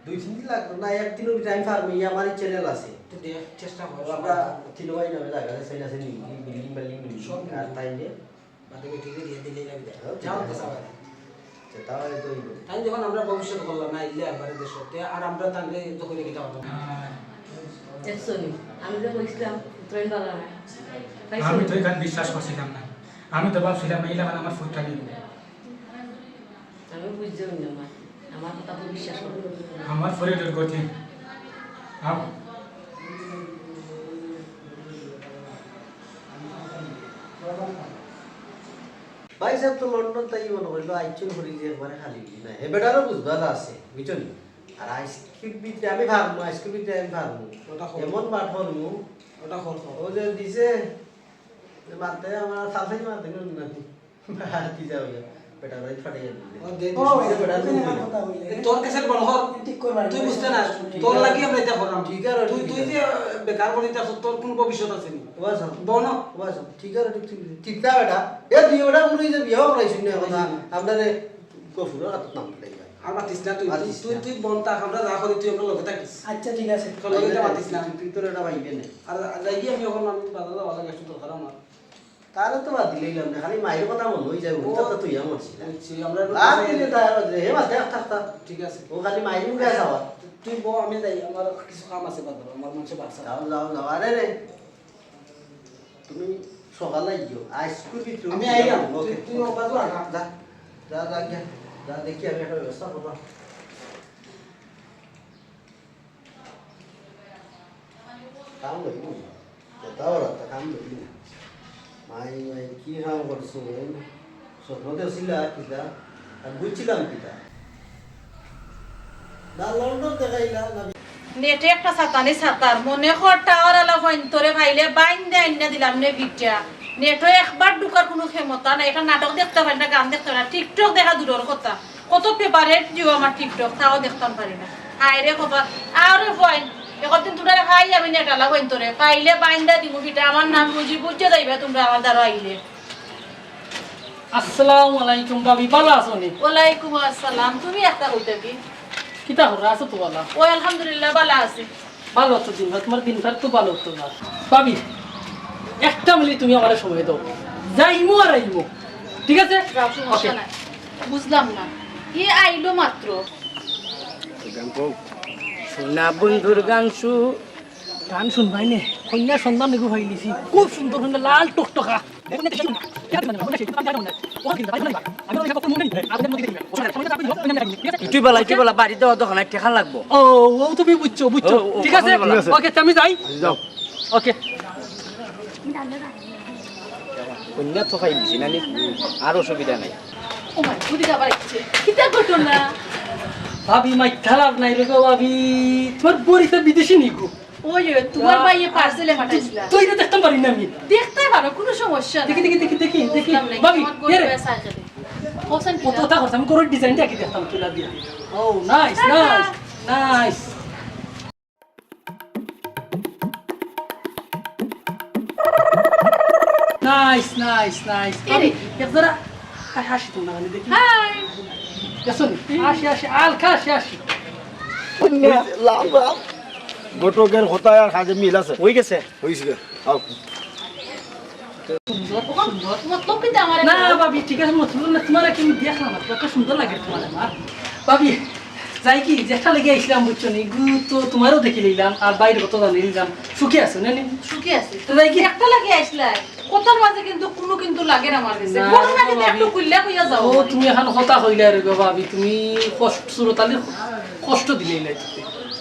দুই তিন দিন লাগতো না, একদিনও টাইম পারবো, ইয়া আমার চ্যানেল আছে। তো দেখ, চেষ্টা কর। ও, আমরা তিন ভাই নামে জায়গা আছে, আছে নি, বিল্ডিং বিল্ডিং বিল্ডিং, সব আর তাই নিয়ে। বাদে বেটিকে দিয়ে দিলেই লাগবে। হ্যাঁ, যাও, ঠিক আছে। তো সবাই। আচ্ছা, তাহলে তো হইব। তাই যখন আমরা ভবিষ্যৎ করলাম না, ইলে একবারে দেশ করতে, আর আমরা তাহলে তো করে কিতা পারবো না। দেখছো নি? আমি যে কইছিলাম, ট্রেন বালা না। পাইছো আমি নি? তো এখানে বিশ্বাস করছিলাম না। আমি তো ভাবছিলাম, এই লাগান আমার ফুটটা নিব। আমি বুঝলাম না, মা। আমার কথা তো বিশ্বাস করো। আমার শরীরের গতি। আও। ভাই সাহেব তো লন্ডন তাই মনে করলো, আইচুন করি যে একবারে খালি বিল নাই। হে বেটারও বুঝবা যা আছে, বুঝছো নি? আর আইসক্রিম ভিতরে আমি ফারমু, আইসক্রিম ভিতরে আমি ফারমু। ওটা করো। এমন বাট করমু। ওটা কর, কর। ও যে দিছে, যে মারতে আমার সালসাই মারতে কেউ নাকি? আর কি যাও গিয়া? বেটা ভাই ফাটাইয়া দিলে। ও, দে, দে, ও, দে, বেটা এই দে। কথা বললে। এ, তোর কাছে বড় হর। ঠিক করবার তুই না। বুঝতে না। ঠিক তোর আছে। লাগি আমরা এটা করলাম। ঠিক আছে, তুই, ঠিক তুই আছে। যে, আহ, বেকার বলে এটা তোর কোনো ভবিষ্যৎ আছে নি? ও, আচ্ছা। বল না। ও, আচ্ছা। ঠিক আছে, ঠিক, ঠিক, ঠিক না বেটা। এ, তুই ওটা পুরো এই যে বিয়াও করাইছিস না কথা। হুম। আমরা রে গফুরের হাতে নাম ফেলাই যায়। আর মাতিস না তুই, তুই, মাতিস তুই, না। তুই বন থাক, আমরা যা করি তুই আমরা লগে থাকিস। আচ্ছা, ঠিক আছে। তোর লগে এটা মাতিস না। তুই, তুই তোর এটা ভাইবে না। আর যাই আমি এখন আমি বাজারে যাওয়া লাগে, একটু দরকার আমার। তারে তো বাদ দিলাইলাম না, খালি মাইর কথা মনে হই যায়, ও, উনি তো তুই আমার ছিল। বুঝছি, আমরা একটু বাদ দিলে তার বাদে, হে বাদ দে, থাক, থাক। ঠিক আছে। ও খালি মাইর মুখে যাওয়া। তুই বল, আমি যাই, আমার কিছু কাম আছে বাজারে, আমার মানুষে বাসা। যাও, যাও, যাও। আরে রে, তুমি সকালে আইও, আইসক্রিম তুমি আমি আইলাম। ওকে, তুই, তুই ওকে। ওর বাজু আয়। যা, যা, যা, গিয়া। যা, দেখি আমি একটা ব্যবস্থা করবো। কাম ধরি না। যেটা ওরা তা কাম ধরি না। মাই, মাই, কি কাম করছো? স্বপ্ন দেখছিলা কিতা? আর বুঝছিলাম কিতা? না লন্ডন দেখাইলা, না নেটে একটা সাতানি সাতার, মনে কর টাওয়ার আলা ফোন তোরে পাইলে বাইন্দে আইন্না দিলাম নে বিটা। নেটও একবার ঢুকার কোনো ক্ষমতা নাই, একটা নাটক দেখতে পারি না, গান দেখতে পারি না, TikTok দেখা দূরর কথা। কত favourite জিও আমার TikTok, তাও দেখতাম পারি না। হায় রে কপাল, আরে ফোন, একদিন তোরা হাই আমি নেট আলা ফোন তোরে পাইলে বাইন্দা দিমু বিটা। আমার নাম বুঝি বুঝে যাইবা তোমরা আমার দ্বারা আইলে। আসসালামু আলাইকুম ভাবি, ভালা আছো নি? ওয়ালাইকুম আসসালাম, তুমি একটা কইতা কি? কিতা করো, আছো তো ভালা? ও আলহামদুলিল্লাহ, ভালা আছি। ভালা তো দিন, তুমার দিন কার তো ভালা তো না। ভাবি, একটা মিনিট তুমি আমারে সময় দাও, যাইমু আর আইমু, ঠিক আছে? যাও, সমস্যা ওকে। নাই। বুঝলাম না, এ আইলো মাত্র। গান কও। সোনা বন্ধুর গান শু-, গান শুনবায় নে, কইন্যার সন্ধান নিগু পাইলিছি, খুব সুন্দর কইন্যা, লাল টকটকা। ইটুই বালা, ইটুই বালা, বাড়ি দেওয়া দোকান, টেকা লাগবো। ও, ও তুমি বুঝছো, বুঝছো। ও, ও, ঠিক আছে? ঠিক আছে। ওকে, তে আমি যাই। যাও। ওকে। কইন্যা তো খাই দিছি, নানি? আর অসুবিধা নাই। ও মাই, বুদ্ধি আবার আইছে। কিতা ঘটনা? ভাবি, মাইথা লাভ নাই রে গো, ভাবি। তুমার বড়ি তো বিদেশি নিগু। ওই, ওই, তুমার ভাইয়ে parcel এ পাঠাইছিলা। তুই তো দেখতাম পারি না আমি। দেখতে পারো, কোনো সমস্যা দেখি, নাই। দেখি, দেখি, দেখি, দেখি। বুঝলাম না, ভাবি, আমার গরিব এ রে। হয়ে সাহায্য দে। হোসেন কত কিনা? কথা করছে, আমি গরুর design টা কি দেখতাম তুলা দিয়া। ও, nice, tata. Nice, nice। Nice, nice, nice। এ রে। ভাবি, এক জোড়া, আয়, হাসি তো না, দেখি। হাই। দেখছো নি? হাসি, হাসি, আলকা হাসি, হাসি। লাম, লাম। ঘটকের কথায় আর কাজে মিল আছে। হই গেছে। হইছে গা। আও। সুন্দর, সুন্দর। মতলব কিতা আমার না, ভাবি, ঠিক আছে, মতলব না, তুমার কি আমি দেখলাম, এত সুন্দর লাগে তুমার আমার। ভাবি, যাই কি, যেটা লেগে আইছিলাম, বুঝছো নি, গু তো তুমারেও দেখি লইলাম, আর বাইরে কত জানি নিলাম, সুখে আছো, না নি? সুখে আছি। তো যাই কি? একটা লাগে আইছিলা, কথার মাঝে কিন্তু কোনো কিন্তু লাগে না আমার কাছে। না, ঘটনা কিন্তু ভাবি, একটু খুললে কইয়া যাও ও, আমারে। তুমি এখন কথা কইলে রে গো, ভাবি, তুমি কষ্ট, সুরতালির কষ্ট দিলে ইলাই।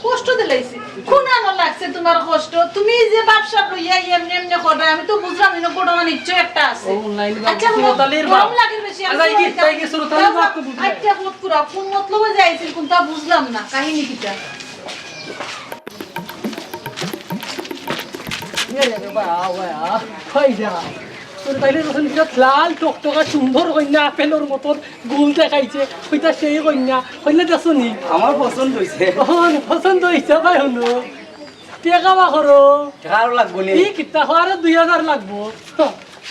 কষ্ট দিলাইছি। কোন আলো লাগছে তুমার কষ্ট? তুমি যে ব্যবসা লইয়া এমনি এমনি করবে, আমি তো বুঝলাম না, ঘটনা নিশ্চয় একটা আছে। ও, নাই, নাই, আচ্ছা, সুরতালির গরম বাপ। লাগে বেশি, আমি আচ্ছা, এই কি, যাই। এই কি সুরতালির বাপ তো বুঝলাম। আচ্ছা, হুট করা, কোন মতলবে যে আইছিল, কোনটা বুঝলাম না, কাহিনী কিতা? ইয়ে রে বাবা, ওয়া, কই যা? সুরতালির মতন বিরাট লাল টকটকা সুন্দর কইন্যা, আপেলর মতন গুল দেখাইছে, কইতা সেই কইন্যা, কইন্যা দেখছো নি? আমার পছন্দ হইছে। ও, পছন্দ হইছে ভাই, হুনো। টেকা বা করো। টেকা আরো লাগবো নি? ই কিতা, আরো দুই হাজার লাগবো।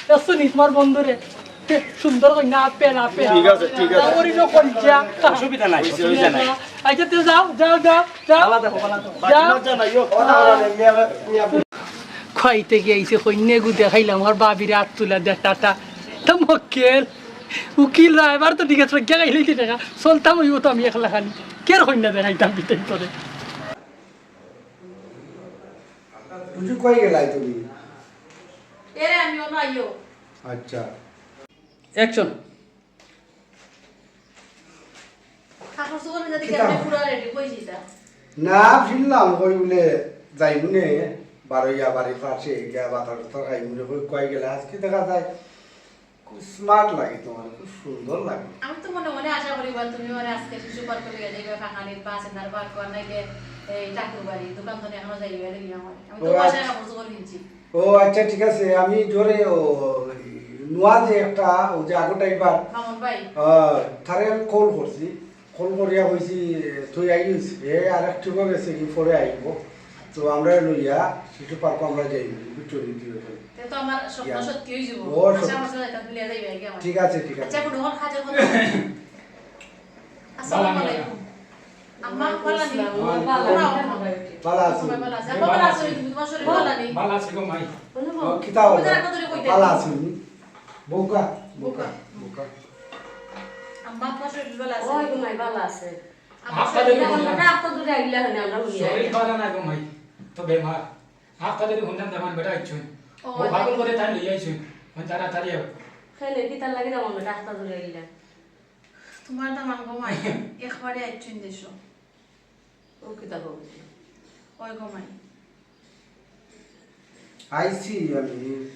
দেখছো নি তুমার বন্ধুরে? সুন্দর কইন্যা, আপেল, আপেল। ঠিক আছে, ঠিক আছে। তারপরে ইনো কইন্যা। অসুবিধা নাই, অসুবিধা নাই। আচ্ছা, তে যাও, যাও, যাও, যাও। ভালা থাকো, ভালা থাকো। যাও। বাকি মজা নাই, ইয়ো, কথা বলা নাই, মিয়া, মিয়া। খাইতে গিয়া আইছে, কইন্যা গু দেখাইলাম, আর ভাবির আত তুলা দে, টাটা। তো মক্কেল, উকিল রা, এবার তো ঠিক আছে, গিয়া খাইলে কি টাকা? চলতাম অইবো তো আমি একলা খানি। কের কইন্যা দেখাইতাম বিতাই করে। বুঝি কই গেলাই তুমি? এরে আমি অনো আইও। আচ্ছা। Action। কাপড় চোপড় যাতে কিতা? কেমনে পুরা ready কই দিতা? না, ফিরলাম, কই বলে যাইমু নে, বারইয়া বাড়ির পাশে গিয়া বাতাস টাতাস খাইমু নে, কই, কই গেলে আজকে দেখা যায়। খুব স্মার্ট লাগে তোমার, খুব সুন্দর লাগে। আমি তো মনে মনে আশা করি বা তুমি মানে আজকে শিশু পার্কে লইয়া যাইবা, ফাঁকানির বাস এনার পার্ক আর নাইলে এই ঠাকুর বাড়ি দোকান তো এখনো যাইবা লইয়া আমার। আমি তো ও বাসায় আচ্ছা। কাপড় চোপড় কিনছি। ও আচ্ছা, ঠিক আছে, আমি জোরে ও নোয়া যে একটা ও যে আগো ড্রাইভার মামুন ভাই। আহ, তারে আমি কল করছি। কল করিয়া কইছি, "তুই আইস, এ আর একটু গেছে কি পরে আইব, তো আমরা লইয়া শিশু পার্ক আমরা যাই, বুঝছো নি তুই ওখানে?" তে তো আমার স্বপ্ন ইয়া। সত্যি হয়ে যাবো। ও, আশা সত্যি। করছি এটা ভুলিয়া যাইবে আগে আমার। ঠিক আছে, ঠিক আছে। আচ্ছা, এখন ওর কাজের কথা। আসসালামু আলাইকুম। আম্মা, ভালো আছি? ওয়ালাইকুম আসসালাম। ভালো আছি। ভালো আছি। ভালো আছি। আব্বা, ভালো আছো? তুমি তোমার শরীর ভালো নেই? ভালো আছি গো মাই। ও, কিতা তুমি হলো? তারা কত করে কইতে? ভালো আছি। বউকা, বউকা, বউকা। বউকা। আম্মা, আপনার শরীর ভালো আছে? ওই গো মাই, ভালো আছে। আপনার হাফতা শরীর দেরি ভালো হইলাম। আছে? হাফতা দূরে আইলা হনে আমরা লইয়া শরীর আইলাম। ভালো না গো মাই, তো বেমার। হাফতা দেরি হইলাম, দামান বেটা আইছুন। ও, ও পাগল আচ্ছা। করে তাই লইয়া আইছুন। ওই তাড়াতাড়ি আও। কেনে, কিতার লাগি দামান বেটা হাফতা দূরে আইলা? তোমার দামান গো মাই, একবারে আইছুন দেশো। ও কিতা খবর? ওই গো মাই। আইছি আমি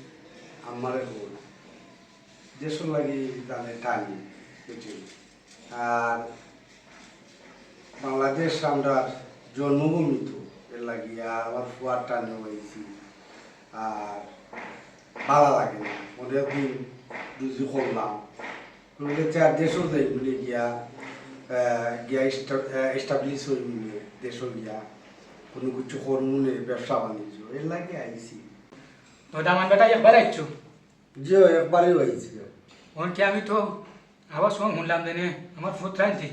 আমারে বল। দেশর লাগি জানে টানি, বুঝলি? আর বাংলাদেশ আমরা জন্মভূমি তো, এর লাগি আর আমার ফুয়ার টানে আইছি। আর ভালা লাগে না, অনেকদিন রুজি করলাম, কইলে চার দেশও যাই বলে গিয়া, আহ, গিয়া এস্টা-, আহ, establish হই বলে দেশও গিয়া কোনো কিছু করমু নে, ব্যবসা বাণিজ্য, এর লাগি আইছি। তো দামান বেটা একবার আইছো? জি, একবারই আইছি। ওনকে আমি তো আবার সঙ্গ শুনলাম দেনে, আমার ফুত রাইনতে,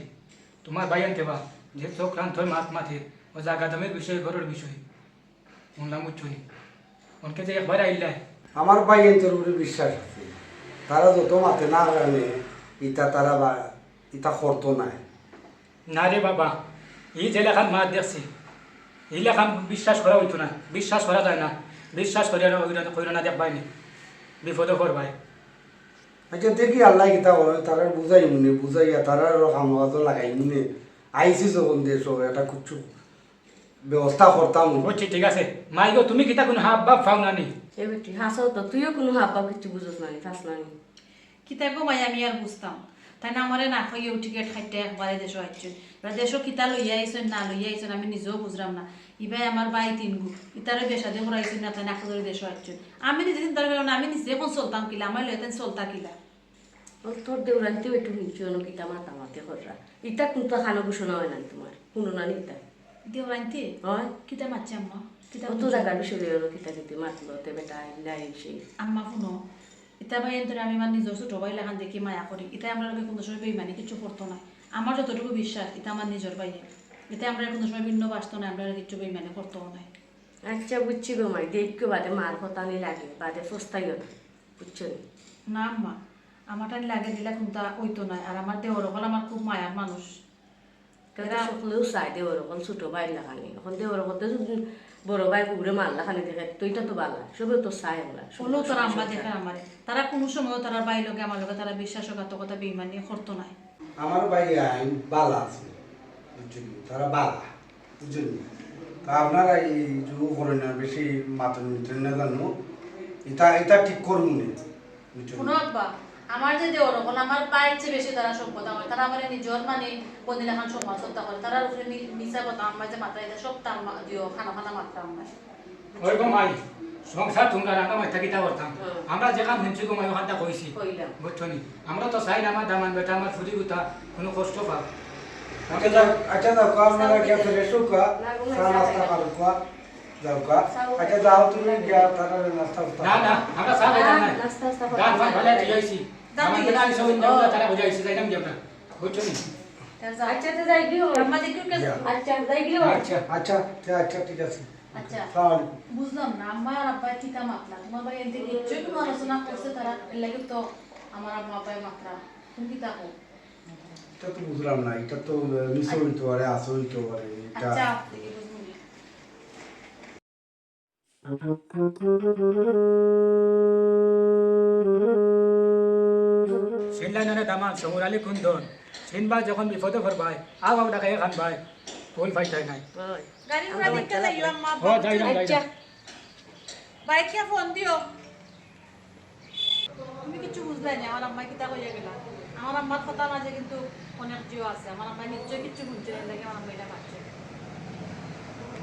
তোমার ভাই আনতে বা, যে চক্রান্ত মাত মাতে, ও জাগা দামের বিষয়ে, ঘরের বিষয়ে। শুনলাম বুঝছো নি? ওনকে যে একবার আইলাই। আমার ভাই এনতর উপরে বিশ্বাস আছে। তারা যত মাতে না কারণে ইতা তারা বা ইতা করতো নাই। না রে বাবা, এই যে লেখান মাত দেখছি, এই লেখান বিশ্বাস করা হইতো না, বিশ্বাস করা যায় না। বিশ্বাস করিয়া না, কইরা না, কইরা না দেখবাই নি, বিপদে পড়বাই। আচ্ছা দেখি আল্লাহ কিতা করে, তারা বুঝাই মনে বুঝাইয়া তারা কাম কাজও লাগাই মনে আইছি যখন দেশ একটা কিছু ব্যবস্থা করতাম। বুঝছি, ঠিক আছে। মাই গো, তুমি কিতা কোনো হাব ভাব পাও না নি? এ বেটি, হাসাও তো, তুইও কোনো হাব ভাব কিচ্ছু বুঝোস না নি, পাস না নি। কিতা গো মাই, আমি আর বুঝতাম। তাই না আমারে না কইও টিকিট কাটতে একবারে দেশো আইছইন। এবার দেশো কিতা লইয়া আইছইন, না লইয়া আইছইন, আমি নিজেও বুঝলাম না। ইবাই আমার ভাই তিন গু, ইতারে বিয়া শাদি করাইছইন না, তাই না করে দেশো আইছইন। আমি নিজে চিন্তা করলাম না, আমি নিজে এখন চলতাম কিলা, আমার লইয়া তাই চলতা কিলা। ও তোর দেওরাইন্তে একটু হুনছি, অনো কিতা মাতামাতি কররা। ইতা কিন্তু কানো ঘোষণা হয় না তোমার, শুনো না নি ইতা? দেওরাইন্তে? হয়। কিতা মাতছে আম্মা? কিতা ও তো মাতছে? জাগার বিষয়ে অনো কিতা কিতি মাতলো, তে বেটা আইলা আইছে। আম্মা শুনো, ইতা ভাই এন্তরে আমি আমার নিজর ছোট ভাই লাখান দেখি মায়া করি। ইতা আমরা লগে কোনো সময় বেইমানি কিছু করতো না। আমার যতটুকু বিশ্বাস, ইতা আমার নিজর ভাই। ইতা আমরা কোনো সময় ভিন্ন বাসতো না, আমরা কিচ্ছু বেইমানি করতো না। আচ্ছা বুঝছি গো মাই, দেখো বাদে মার কথা নি লাগে, বাদে ফস্তাইও না, বুঝছো নি? না আম্মা, আমার টান লাগে দিলা কোনটা হইতো না। আর আমার দেওর অকল আমার খুব মায়ার মানুষ। তো এরা সকলেও চায় দেওর অকল ছোট ভাই লাখানি। এখন দেওর অকল তো যদি বড় ভাই কুকুরে মার লাখানি দেখে, তো এটা তো বালা, সবে তো চায় আমরা। হলেও তারা আম্মা দেখে আমারে, তারা কোনো সময় তারা ভাই লগে আমার লগে তারা বিশ্বাসঘাতকতা বেইমানি করতো নাই। আমার ভাই আইন বালা আছে, বুঝছেন? তারা বালা, বুঝছেন? তা আপনারা এই যোগ করেন না, বেশি মাথা নিতেন না জানো, এটা এটা ঠিক করবো না, বুঝছেন? শুনো আব্বা, আমার যে দেওর অকল আমার ভাইর চেয়ে বেশি তারা সম্পদ আমার, তারা আমার নিজর মানে বদিন এখন সম্মান শ্রদ্ধা করে, তারা উপরে মি- মিছা কথা আমার যে মাথায় এটা সব তার মা- দিও খানা খানা মাত্রা আমার। ওই গো মাই, সংসার তোমরা রান্না মাই থাকি তা করতাম। হুম। আমরা যেখান হুনছি গো মাই, ওখানটা কইছি। কইলাম। বুঝছো নি? আমরা তো চাই না আমার দামান বেটা, আমার ফুরি গুতা কোনো কষ্ট পাক। আচ্ছা যাও, আচ্ছা যাও, কও আপনারা কি আছে রেশু কও? না, গো মাই, চা নাস্তা খাও। খাও, কও। যাও কও। আচ্ছা যাও, তুমি গিয়া তারা নাস্তা উস্তা না, খাও। না, আমরা চা খাইতাম না। নাস্তা উস্তা খাও। গান ফান ভালো ঠিক আছি। দাম আমার দিয়ে বেটা আমি সব ইন্ডিয়া ও। তারা বুঝাইছি, যাইতাম কি আমরা? বুঝছো নি? আচ্ছা, তো যাই গিয়ে। আম্মা দেখি ওকে। যা। আচ্ছা, যাই গিয়ে। আচ্ছা। আচ্ছা, আচ্ছা, আচ্ছা, ঠিক আছে। আচ্ছা। সালাম আলাইকুম। বুঝলাম না, আম্মা আর আব্বা কিতা মাতলা? তোমার ভাই এনতে কিচ্ছু কোনো আলোচনা করছে তারা? এর লাগি তো আমার আম্মা আব্বায় মাতরা। তুমি কিতা কও? এটা তো বুঝলাম না, এটা তো, আহ, মিশে হইতে পারে, আসে হইতে পারে, এটা আচ্ছা, দেখি বুঝবো নি। সিনলাই নানে দামান, সমুর আলী কুন্দন। সিনবা যখন বিপদে পড়বায়, আও আও ডাকাই খান ভাই, ভুল পাইতাই নাই। গাড়ি ঘোড়া দেখতে যাইও আম্মা। ও, যাই, যাই, যাই। আচ্ছা। বাইকে ফোন দিও। তুমি কিচ্ছু বুঝলাই না আমার আম্মায় কিতা কইয়া গেলা। আমার আম্মার কথার মাঝে কিন্তু অনেক জিও আছে। আমার আম্মায় নিশ্চয় কিচ্ছু শুনছে না, এর লাগি আমার আম্মায় ইটা মারছে।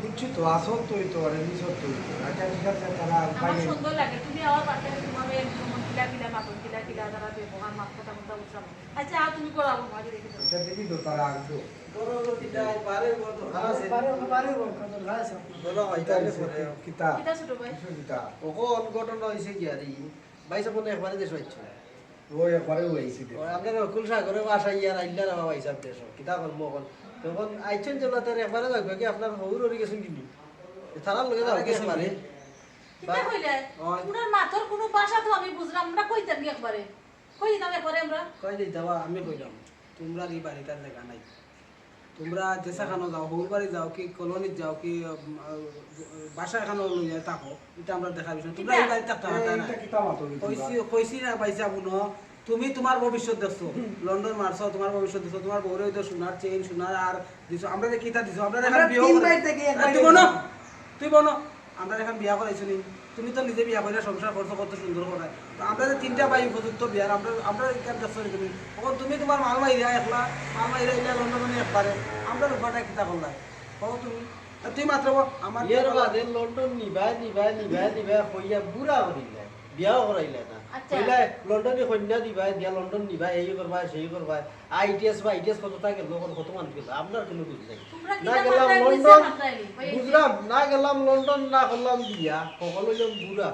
বুঝছি তো, আসল তো, ওই তো, আর এমনি সব তো ওই তো। আচ্ছা, ঠিক আছে, তারা আমার বাইরে। সুন্দর লাগে, তুমি আমার বাচ্চাকে তোমার ওই এমন কিলা কিলা মাতন, কিলা কিলা তারা ব্যবহার, মাত কথা কথা বুঝলাম। আচ্ছা, আর তুমি করাবো, মাঝে দেখি তো। আচ্ছা, দেখি তো, তারা আসবো। বড় বড় কিতা, পারে বড় তো খারাপ আছে। পারে, পারে বড়, কত খারাপ আছে। বলো, হয়, তাহলে পরে। কিতা? কিতা ছোট ভাই? কিছু কিতা? ওকে অনঘটন হয়েছে কি আর এই? ভাই সাহেব মনে একবারে দেশ হচ্ছে। ও একবারে হয়েছে দেশ। ও, আপনার অকুল সাগরে বাসা ইয়ার আইল্লা রাখা ভাই সাহেব দেশ। কিতা করবো এখন? তখন আইছেন যে তার একবারে যাবে কি আপনার হৌর হরি গেছেন কিনি? তারার লগে যাবে আরে গেছেন একবারে। কিতা কইলে? ওই। তোমরার মাতর কোনো ভাষা তো আমি বুঝলাম না, কইতাম কি একবারে? কই দিতাম একবারে আমরা? কই দিতাম, আমি কইলাম, তোমরার এই বাড়িটার জায়গা নাই। তোমরা যেসাখানো যাও, হৌর বাড়ি যাও কি, কলোনিত যাও কি, উম, আহ, বাসা এখানো লইয়া থাকো, এটা আমরা দেখার বিষয়। তোমরা কিতা? এই বাড়িত থাকতে পারতা না। এটা কিতা মাতো তুমি? কইছি, কইছি না, পাইছা বুনো, তুমি তোমার ভবিষ্যৎ দেখছো, লন্ডন মারছো, তোমার ভবিষ্যৎ দেখছো, তোমার বউরে হয়তো সোনার চেইন, সোনার আর দিছো, আমরা যে কিতা দিছো, আমরা আমরা এখন বিয়ে তিন করে ভাই থেকে এক আরে ভাই তুই বনো, হইছি। তুই বনো, আমরা এখন বিয়া করাইছো নি? তুমি তো নিজে বিয়া করিয়া সংসার করছো কত সুন্দর করে। তো আমরা যে তিনটা ভাই উপযুক্ত বিয়ার, আমরা, আমরা এখানে দেখছো নি তুমি? এখন তুমি তোমার মাল মাইরা একলা, মাল মাইরা ইলা লন্ডনে একবারে। আমরা রূপাটা কিতা করলাই? কও তুমি। আর তুই মাত্র বল, আমার এর বাদে লন্ডন নিবায়, নিবায়, নিবায়, নিবায় কইয়া বুড়া করিলাই। বিয়াও করাইলা না। আচ্ছা। কইলা, লন্ডনি কইন্যা দিবায়, দিয়া লন্ডন নিবায়, এই করবায়, সেই করবায়। আইটিএস বা আইটিএস কতটা গেল, কত, কত মানুষ গেল, আপনার কোনো বুঝ নাই। তোমরা না কিতা গেলাম মাত্রায় লন্ডন, বুঝছো মাত্রায় নি? বুঝলাম, না গেলাম লন্ডন, না করলাম বিয়া, হকল হইলাম বুড়া।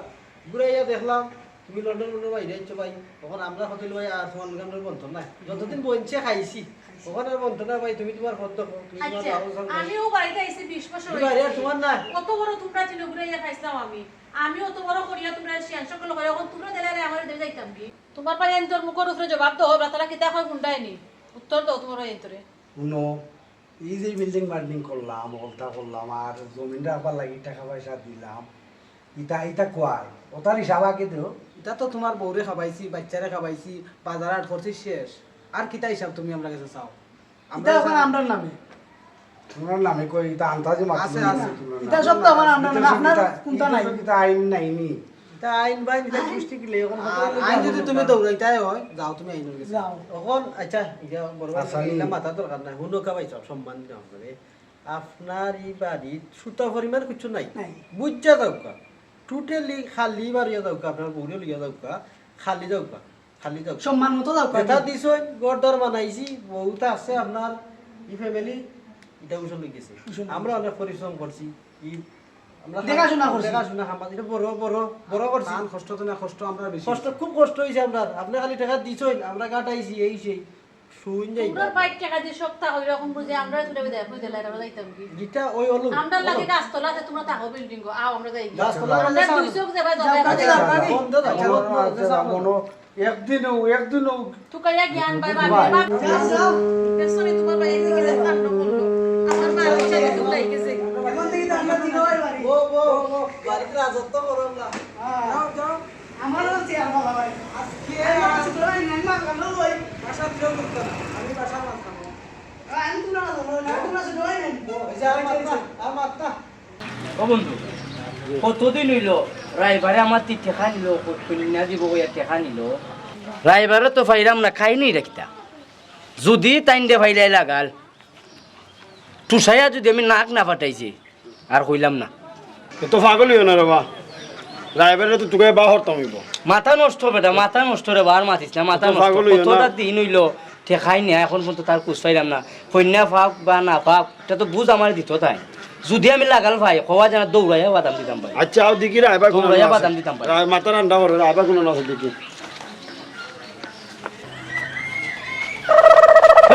বুড়া ইয়া দেখলাম, তুমি লন্ডন, লন্ডন বাইরে আইছো ভাই, তখন আমরা কত ভাই আর তোমার লগে আমরা বন্ধ নাই। যতদিন বইনছে খাইছি, তখন আর বন্ধ না ভাই, তুমি তোমার পথ দেখো, তুমি তোমার আচ্ছা, বাবু সামনে। আমিও বাড়িতে আইছি বিশ বছর তুমি বাইরে আর হইছে। তোমার না। কত বড় তোমরা তিনগুরে ইয়া খাইছিলাম আমি। আমি অত বড় করিয়া তোমরা শিয়ান সকল করে, এখন তোমরা দিলে আরে আমার দেবে যাইতাম কি? তোমার ভাই আইন তোর মুখের উপরে জবাব দাও, বেটারা কিতা কয় হুনডায়নি। উত্তর দাও তোমার ভাই আইন তোরে। হুনো, এই যে বিল্ডিং বাল্ডিং করলাম, হলতা করলাম, আর জমিন রাখবার লাগি টাকা পয়সা দিলাম, ইতা, ইতা কয়, ওটার হিসাব আগে দেও। ইতা তো তোমার বউরে খাবাইছি, বাচ্চারে খাবাইছি, বাজার হাট করছি শেষ। আর কিতা হিসাব তুমি আমরা গেছে চাও? ইতা এখন আমরার নামে। তোমরার নামে কই, ইতা আন্দাজে মাত্র আছে, আছে। ইতা সব তো আমার আমরার নামে, আপনার কোনটা নাই? ইতা আইন নাই নি? ইতা আইন বাইন, ইতা গোষ্ঠী কিলে, এখন কথা আ-, হইলো আইন যদি তুমি দৌড়াইতায় হয়, যাও তুমি আইনর গেছে। যাও। এখন, আচ্ছা, ইয়া বড় ভাই, আচ্ছা, ইলা মাথা দরকার নাই, হুনো কা ভাই, সব সম্মান দিলাম আপনারে। আপনার ই বাড়িত সুতা পরিমাণ কিচ্ছু নাই। নাই। বুঝা যাউক্কা। Totally খালি বাড়িয়া যাউক্কা, আপনার বউরে লইয়া যাউক্কা, খালি যাউক্কা। খালি যাও। সম্মান মতো যাও, যেটা খালি। দিছইন, ঘর দর বানাইছি, বহুত আছে আপনার ই family, ইটা উসল হয়ে গেছে। উসল হয়ে আমরা গেছে। অনেক পরিশ্রম করছি, ই আমরা দেখাশোনা করছি। দেখাশোনা, আমার এটা বড়, বড়, বড় করছি। তান কষ্ট তো না, কষ্ট আমরা বেশি। কষ্ট, খুব কষ্ট হইছে আমরার। আপনি খালি টাকা দিছইন, আমরা কাটাইছি, এই সেই। শুন যাই তোমরা না। বাইক টাকা দিয়ে সব তা হইলে এখন বুঝে আমরা ছুটে বিদায় করে দিলে আমরা যাইতাম কি? যেটা ওই হলো, আমরা লাগে হলো। গাছতলা আছে, তোমরা থাকো বিল্ডিং গো, আও আমরা যাই। গাছতলা আমরা আছে, দুই চোখ যাবা, যাও, যাবা, কাজে যাও, যাবা। কাজে। বন্ধ দাও, আচ্ছা, বন্ধ দাও, আচ্ছা, যাও। মনো, একদিনও, একদিনও তুকাইয়া জ্ঞান পাইবা, ভাই। বাবা। যাও, যাও। দেখছো নি তোমার ভাই এদিকে যে কাণ্ড করলো? আমার মা ইচ্ছা করে উঠাই গেছে। এখন থেকে তো আমরা দিন হয় বাড়ি। ও, ও, ও, বাড়িতে রাজত্ব করো না। হ্যাঁ। যাও, যাও। আমারও চেয়ার বাবা ভাই। আজকে আমার আর ছোট ভাই নেন মা, কালো ভাই। বাসা দিলেও করতো না। আমি বাসা মাছ খাবো। আমি তোমরা না বলো, না, তোমরা ছোট ভাই নেন। ও, এই যে আর মাত্তা, আর মাত্তা। ও বন্ধু, কতদিন হইল রাইবারে আমার তি টেকা নিল, কইনা দিব কইয়া টেকা নিল। রাইবারে তো পাইলাম না, খাইনি রাখতা। যদি তাইন দে পাইলাই লাগাল, টুসাইয়া যদি আমি নাক না ফাটাইছি, আর কইলাম না। এ তো পাগল হইও না রে বা। রাইবারে তো তুকাই বা হরতাম হইব। মাথা নষ্ট বেটা, মাথা নষ্ট রে বা, আর মাতিস না, মাথা তো নষ্ট। পাগল হইও না। কতটা দিন হইল, ঠেকাই নিয়া এখন পর্যন্ত তার কুছ পাইলাম না। কইনা পাক বা না পাক, এটা তো বুঝ আমার দিত তাই। যদি আমি লাগাল পাই, কওয়া যেন দৌড়াইয়া বাদাম দিতাম ভাই। আচ্ছা, আও দেখি রাইবার কোনো দৌড়াইয়া না আছে। বাদাম দিতাম ভাই। রাই-, মাথার আন্ডা করে, রাইবার কোনো না আছে দেখি।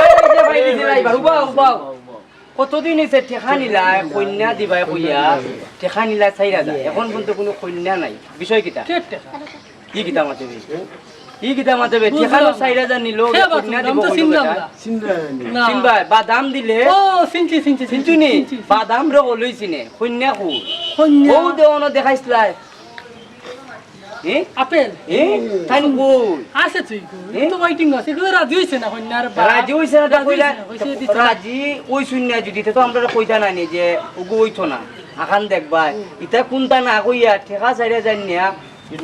এই যে ভাই, এই যে রাইবার, উবাও, উবাও। কতদিন হইছে টেকা নিলা, কইনা দিবায় কইয়া, টেকা নিলা চাইর হাজার, এখন পর্যন্ত কোনো কইনা নাই। বিষয় কিতা? কে টেকা? ই কিতা মাতে বে? ই কিতা মাতে বে? বুঝলাম। টেকা তো চাইর হাজার নিল, কে কইনা বাদ দিব আমি তো কইলো চিনলাম বেটা। না। চিনলাম না। চিনবায়, বাদাম দিলে। ও, চিনছি, চিনছি, চিনছি, চিনছি নি? চিনছি। বাদাম রে কইলোই চিনে, কইনা কই? কইনা। ও দেওয়ানো দেখাইছলায়। এ? আপেল? এ? তাই কই? আছে তুই কই? এ? তো ওয়েটিং আছে। এগুলো রাজি হইছে না, কইনার বাপ। রাজি হইছে না, তা রাজি কইলা, হইছে না, কইছে দিতে না। রাজি ওই শুন না যদি, তে তো আমরা কইতা না নি যে ওগু হইতো না। আখান দেখবায়। হুম। ইতা কোনটা না কইয়া, টেকা চাইরা যাই নিয়া,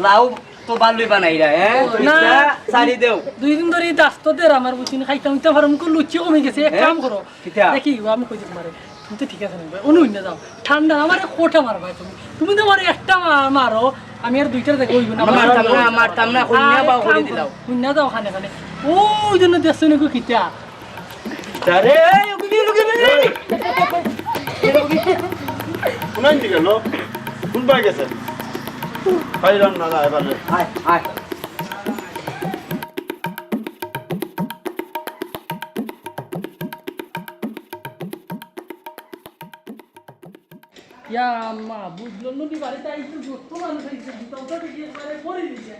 লাউ তো বালুই বানাইরা, হ্যাঁ? না। ছাড়ি দেও। দুই দিন ধরি দাস্ত দের আমার বুঝিনি, খাইতাম ইতা পারো, মুখে লুচি কমে গেছে, এক হ্যাঁ? কাম করো। কিতা? দেখি, ও আমি কই দিতে পারে। তুমি তো ঠিক আছে না, অনু না যাও। ঠান্ডা, আমার কোটা মারবা তুমি। তুমি তো আমার একটা মা-, মারো, আমি আর দুইটা দেখো, ওই না। মারতাম না, মারতাম না, হুন্না আরে, বাও করে কাম দিলাও। করো, হুন্না দাও খানে খানে। ওই জন্য দেখছো না গো কিতা? আরে, এই, ওকে দিয়ে, ওকে দিয়ে। এই। কোনাইন দিকে গেল? কোন পায়ে গেছে? পাইলাম না, না, এবার নে। আয়, আয়। ইয়া আম্মা, বুঝলো নি বাড়িতে আইতে যত মানুষ আইছে, জুতা উতা দেখি একবারে পরে দিছে।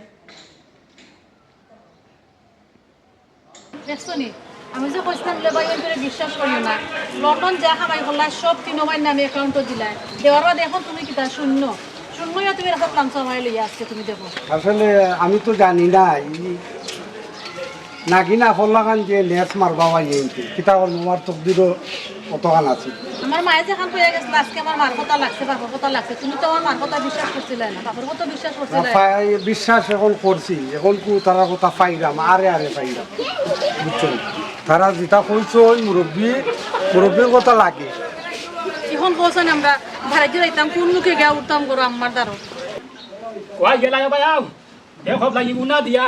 দেখছো নি? আমি যে কইছিলাম, লে ভাই, এনতরে বিশ্বাস করিও না। লন্ডন যে কামাই করলায়, সব তিনো ভাইর নামে অ্যাকাউন্টো দিলায়। দেওয়ার বাদে এখন তুমি কিতা শূন্য? শূন্য ইয়া তুমি এখন লামসা ভাই লইয়া আজকে তুমি দেখো। আসলে আমি তো জানি না, এই নাগিনা ফল্লাখান যে নেস মারবা ভাই, এই কিতা করবো, আমার তকদিরও কতখান আছে। আমার মায়ে যেখান কইয়া গেছিল, আজকে আমার মার কথা লাগছে, বাপর কথা লাগছে। তুমি তো আমার মার কথা বিশ্বাস করছিলে না, বাপর কথা বিশ্বাস না, করছিলে না। পাই-, বিশ্বাস এখন করছি, এখন কু তারার কথা পাইরাম, আরে আরে পাইরাম, বুঝছো? তারা যেটা কইছে ওই মুরব্বি, মুরব্বির কথা লাগে। এখন বলছেন আমরা ভাড়া দিয়ে যাইতাম, কোন মুখে গিয়া উঠতাম করো আমার দ্বারো। ওই গেলা গো ভাই, আও। দেখো লাগি উনা দিয়া,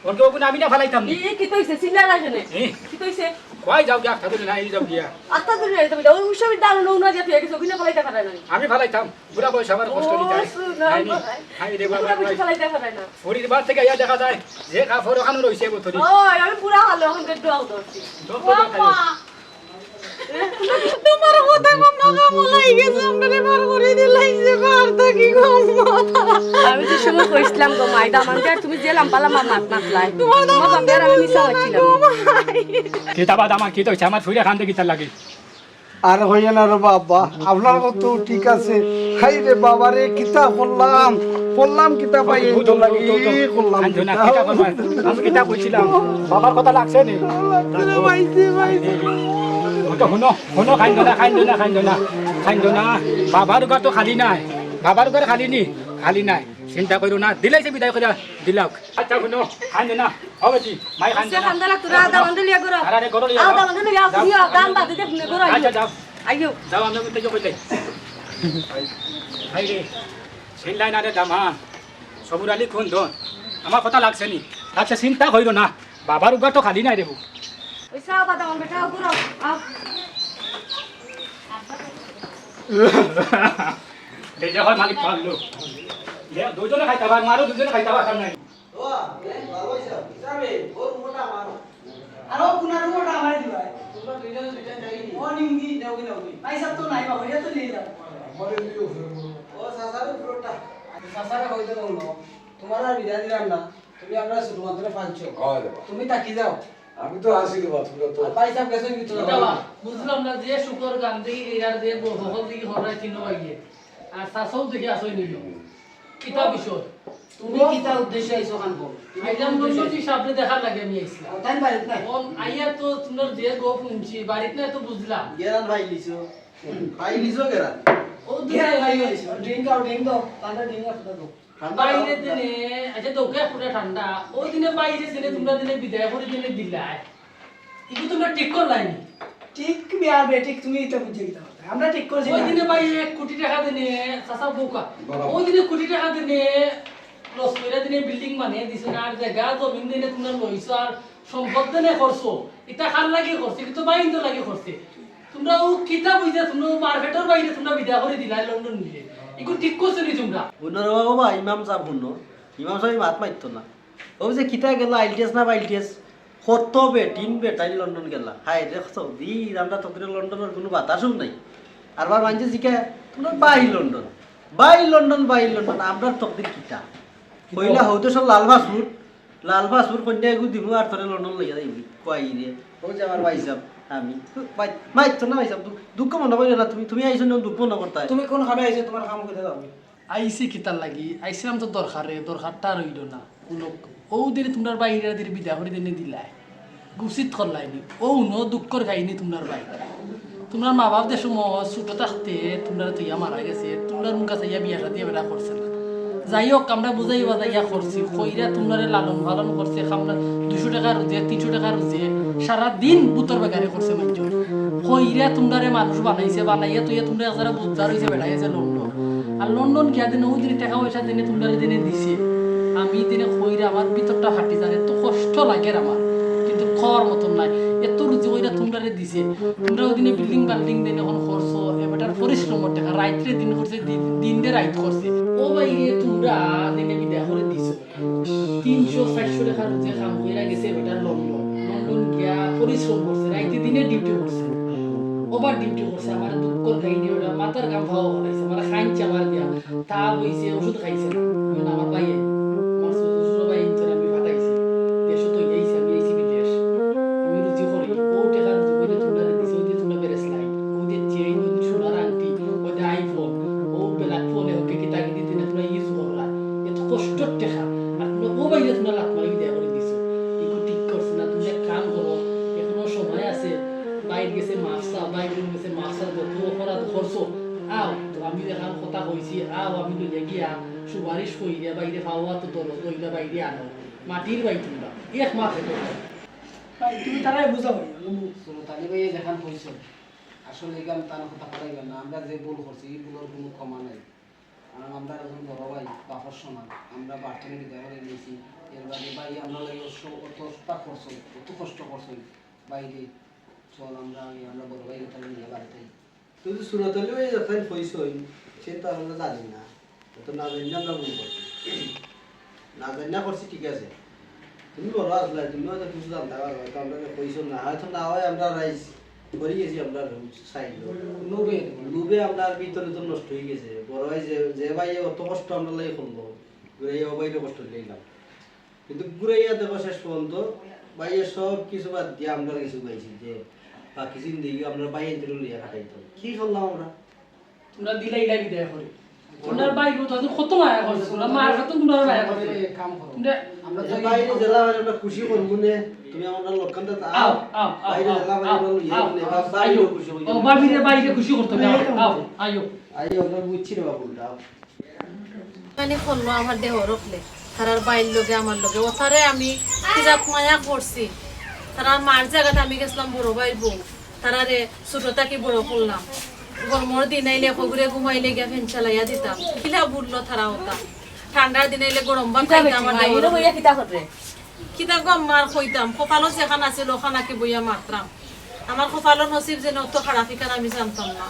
ওর কেউ উনা আমি না ফালাইতাম নি। এই, এই, কি তো হইছে? চিল্লা লাগে না। এ? কি তো হইছে? কই যাও গিয়া, আস্তা ধরে না, এই যাও গিয়া। আস্তা ধরে না, এই যাও গিয়া। ওই উৎসবের দাঁড়ানো উনা দিয়া তুই গেছো, ওখানে ফালাইতে পারে না। আমি ফালাইতাম, বুড়া বয়স আমার কষ্ট ও, নিতে হয়। শুনো, হায় রে, ভাই। হায় রে বাবা, বুড়া বয়স ভাই। ফালাইতে পারে না। ওরির বাদ থেকে আইয়া দেখা যায়, যে কাপড় ওখানে রইছে বোতলি। ও, আমি বুড়া হলো, এখন বেড দোয়াও ধরছি। দোয়া ও, খাইও। মা। তোমার কথা কম না, কাম ওলাই গেছে, আমরারে বার করি দিলাইছে, বার থাকি গো আম্মা। আমি যে সময় কইছিলাম গো মাই, দামান আর তুমি যে লাম্বা লাম্বা মাত মাতলাই, তোমার তোমার দামান বাপের আমি মিছা মাতছিলাম। কিতা বা দামান, কিতা হইছে? আমার ফুইরে কান্দে কিতার লাগি? আর হইয়া না রে বাবা, আপনার কথা ঠিক আছে। হায় রে বাবা রে, কিতা করলাম, করলাম কিতা পাই, এই তো লাগি করলাম কান্দো না, কিতা। কিতা করলাম? আমি কিতা কইছিলাম? বাবার কথা লাগছে নি? লাগছে রে, পাইছে, পাইছে। ও তো হুনো, হুনো, কান্দো না, কান্দো না, কান্দো না, কান্দো না। বাবার উগার তো খালি নাই, বাবার উগার খালি নি, খালি নাই। চিন্তা করো না, দিলাইছে বিদায় করে, দিলাও। আচ্ছা, হুনো, কান্দো না। ও বেটি, মাই কান্দো না। কান্দা লাগতো না, দামান দিলে গরো। আরে, আরে, গরো লিয়া আও, যাও। দামান দিলে আও, যাও। তুমি আও, দাম বাদ দিতে তুমি গরো আইও। আচ্ছা, যাও। আইও। যাও, আমি তো কইলাই। হায় রে, চিল্লাই না রে দামান। সবুর আলী কোন দন? আমার কথা লাগছে নি? আচ্ছা, চিন্তা কইরো না। বাবার উগার তো খালি নাই রে বউ। ওই চা বাদাম আনবে, চা করো, আও। এই যে হয় মালিক পারলো। দুজনে খাইতে পার, মারো দুজনে খাইতে পার, নাই। ও, এ, ভালো হইছে। হিসাবে, ওর মোটা আমার। আর ও কোনার মোটা আমার দিবাই। তোমরা দুইজন দুইজন যাইনি। ও নিমগি, নেওগি, নেওগি। ভাই সাহেব তো নাই বাবা, এটা তো নিয়ে যাও। আমারে দিও ফিরে বলো। ও, চাচার পুরোটা। চাচারা হইতে বললো, তোমার আর বিদায় দিলাম না। তুমি আমরা ছোট মাত্র পাঁচশো। হয় রে বাবা। তুমি তাকি যাও। আমি তো আছি রে বাবা, তোমরা তো আর ভাই সাহেব গেছেন কি তোরা? এটা বা, বুঝলাম না যে শুকর গান দেখি, এরার যে বউ হকল দেখি হরাই তিন ভাইয়ে। আর চাচাও দেখি আসই নিল। কিতা বিষয়? তুমি কিতা উদ্দেশ্যে আইছো খান কও? আইলাম বলছো যে সামনে দেখার লাগে আমি আইছি। ও, তাই বাড়িত নাই? ও, আইয়া তো তোমার যে গো শুনছি, বাড়িত নাই তো বুঝলাম। গেরান ভাই লিছো। ভাই লিছো গেরান। ও, দুই গেরান ভাই ভাই। লিছো। ড্রিঙ্ক আও, ড্রিঙ্ক দাও। তাহলে ড্রিঙ্ক আও, ফুটা দাও। ঠান্ডা বাইরে খাও। দিনে, আচ্ছা, তো কে ফুটা ঠান্ডা। ও দিনে বাইরে দিনে তোমরা দিনে বিদায় করে দিনে দিলাই। ইগু তোমরা ঠিক করলাইনি? ঠিক মিয়া বেঠিক তুমি ইতা বুঝে কিতা কথা? আমরা ঠিক করছি ওই না। দিনে ভাই এক কোটি টাকা দিনে, চাচা বোকা। বাবা। ওই দিনে কোটি টাকা দিনে, লস কইরা দিনে বিল্ডিং বানাই দিছো না, আর জাগা জমিন দিনে তোমরা লইছো, আর সম্পদ দিনে করছো। ইতা কার লাগি করছে? কিন্তু ভাই ইন্দুর লাগি করছে। তোমরা ও কিতা বুঝে, তোমরা ও মার্কেটর বাইরে তোমরা বিদায় করে দিলা লন্ডন নিয়ে। ইগু ঠিক করছো নি তোমরা? হুনো রে বাবা, ইমাম সাহেব হুনো। ইমাম সাহেব মাত মারতো না। ও যে কিতা গেল, আইলটিএস না বাইলটিএস? কত বেটিন বেটাইন লন্ডন গেলা। হায় রে সৌদি, আমরা তকদিরে লন্ডনর কোনো বাতাসও নাই। আর বার মানছে জিকা, তোমরা bye London, bye London, bye London, আমরার তকদির কিতা? কইলা হও তো সব লাল পাসপোর্ট, লাল পাসপোর্ট কন্যা এগু দিমু আর তোরে লন্ডন লইয়া যাইবি। কই রে? ও যে আমার ভাই সাহেব, আমি। ভাই, ভাই, তো না ভাই সাহেব, দু-, দুঃখ মনে করিও না তুমি, তুমি আইছো না দুঃখ মনে করতায়। তুমি কোন খাবে আইছো, তোমার খাম কোথায় যাবে? আইছি কিতার লাগি? আইছিলাম তো দরকারে, দরকারটা আর অইল না। কোন ও দিনে তোমরার বাইরে দিনে বিদায় করে দিনে দিলাই, গুছিত করলাইনি। ও ন দুঃখর কাহিনী তোমরার বাইরে। তোমরার মা বাপ যে সময় ছোট থাকতে তোমরারে থইয়া মারা গেছে, তোমরার মুখা চাইয়া বিয়া শাদি বেটা করছে না। যাই হোক, আমরা বুঝাই বাজাইয়া করছি, কইরা তুমরারে লালন পালন করছে, খামলা দুইশো টেকা রুজিয়ে, তিনশো টেকা রুজিয়ে, সারা দিন বুতর বেকারি করছে মানুষ। কইরা তুমরারে মানুষ বানাইছে, বানাইয়া তুইয়া তুমরা একজারা বুঝদার অইছে, বেড়াইছে লন্ডন। আর লন্ডন গিয়া দিনে ওই দিনে টেকা পয়সা দিনে তুমরারে দিনে দিছে। আমি দিনে কইরা আমার ভিতরটা ফাটি যায়, এত কষ্ট লাগে আমার, কিন্তু খাওয়ার মতন নাই। এত রুজি কইরা তুমরারে দিছে, তুমরা ওই দিনে বিল্ডিং বাল্ডিং দিনে এখন করছো, এ বেটার পরিশ্রমর টেকা, রাইতরে দিন করছে, দিন, দিন দে রাইত করছে। ও ভাই রে, তুমরা দিনে বিদায় করে দিছো। তিনশো চারশো টেকা রুজি কাম কইরা গেছে বেটা লন্ডন। লন্ডন গিয়া পরিশ্রম করছে, রাইতে দিনে ডিউটি করছে, ওভার ডিউটি করছে। আমার দুঃখর কাহিনী ওটা, মাথার ঘাম ফাও ফালাইছে, আমার খাইছে আমার দিয়া। তা অইছে, ওষুধ খাইছে না। আমি না, আমার ভাই, আমার ছোট ছোট ভাই ইন্তরে আমি ফাটাইছি। দেশো তো আইছি, আমি আইছি বিদেশ। আমি রুজি করি, ও টেকা রুজি করি তুমরারে দিছে, ওই যে তুমরা বেরেস লাই, ওই যে চেইন, ওই যে সোনার আংটি, ওই যে আইফোন, ও ব্ল্যাক ফোনে ওকে কিতা কিতি দিনে তুমরা ইউজ করলা। এত কষ্টর টেকা, আর তুমরা ও বাইরে তুমরা লাত মারি বিদায় করে দিছো। ইগু ঠিক করছে না, তুমি এক কাম করো, এখনো সময় আছে, বাইর গেছে মাফ চাও, বাইর গেছে মাফ চাও, যত অপরাধ করছো, আও, তো আমি যেখান কথা কইছি, আও, আমি লইয়া গিয়া সুপারিশ কইরা বাইরে পাওয়া তো দরদ অইলা বাইরে আনো। মাটির বাই তুমরা, এক মাস হইলো। ভাই, তুমি তারাই বুঝাও ভাই, আমি বুঝ- সুরত আলী ভাই যেখান কইছো, আসলে এখান তার কথা পারাইবা না, আমরা যে ভুল করছি, এই ভুলর কোনো ক্ষমা নাই। কারণ আমরা একজন বড় ভাই, বাপর সমান, আমরা বার্থনে বিদায় করে নিয়েছি। এর বাদে ভাই আমরা লাগি অত, অত কষ্ট করছো, অত কষ্ট করছো বাইরে, চল আমরা, আমরা বড় ভাই এটা নিয়ে বাড়িতে। তুই তো সুরত আলী ভাই যখন কইছইন, সে তো আমরা জানি না। তো না জানি না আমরা ভুল করছি। না জানি না করছি, ঠিক আছে। তুমি বড় আসলে, তুমি হয়তো কিছু জানতে পারো, হয়তো আমরা কইছো না, হয়তো না হয় আমরা রাইজ করি গেছি, আমরা সাইড লোভে। লোভে আমরা ভিতরে তো নষ্ট হয়ে গেছে। বড় ভাই যে, যে ভাই অত কষ্ট আমরা লাগি করলো, ঘুরে এই ভাইরে কষ্ট দিলাম। কিন্তু ঘুরাইয়া দেখো শেষ পর্যন্ত ভাইয়ে সব কিছু বাদ দিয়া আমরা কিছু পাইছি যে বাকি জিন্দেগি আমরা ভাই এনতে লইয়া খাটাইতাম। কি করলাম আমরা? তোমরা দিলাইলা বিদায় করে। তোমরা ভাই বোন তাদের কত মায়া করছে, তোমরা মার খাতুন তোমরা মায়া করছে। কাম করো। তোমরা আমরা তো বাইরে জেলা বাইরে আমরা খুশি করবো নে। তুমি আমরা লক্ষণ দাতা আও, আও, আও, বাইরে আও, জেলা বাইরে আও, আমরা লইয়া আও, নে, আও, বাবা আইও। খুশি হইবো। ও, ভাবিরে বাইরে খুশি করতে হবে, আও, আও, আইও। আইও, আমরা বুঝছি রে বাবুটা, আও। মানে করলো আমার দেহ রকলে, তারার বাইর লগে আমার লগে, ও তারে আমি কি জাত মায়া করছি। তারার মার জায়গাতে আমি গেছিলাম বড় ভাই বউ, তারারে ছোট থাকি বড় করলাম। গরমর দিন আইলে খগুরে ঘুমাইলে গিয়া ফ্যান চালাইয়া দিতাম, কিলা বুললো তারা ওটা। ঠান্ডার দিন আইলে গরম ভাত খাইতাম আমার দেহ রকলে। কিতা গো আম্মা আর কইতাম, কপালো যেখান আছিল ওখান আকি বইয়া মারতাম। আমার কপালো নসিব যেন অত খারাপ, ইখান আমি জানতাম না।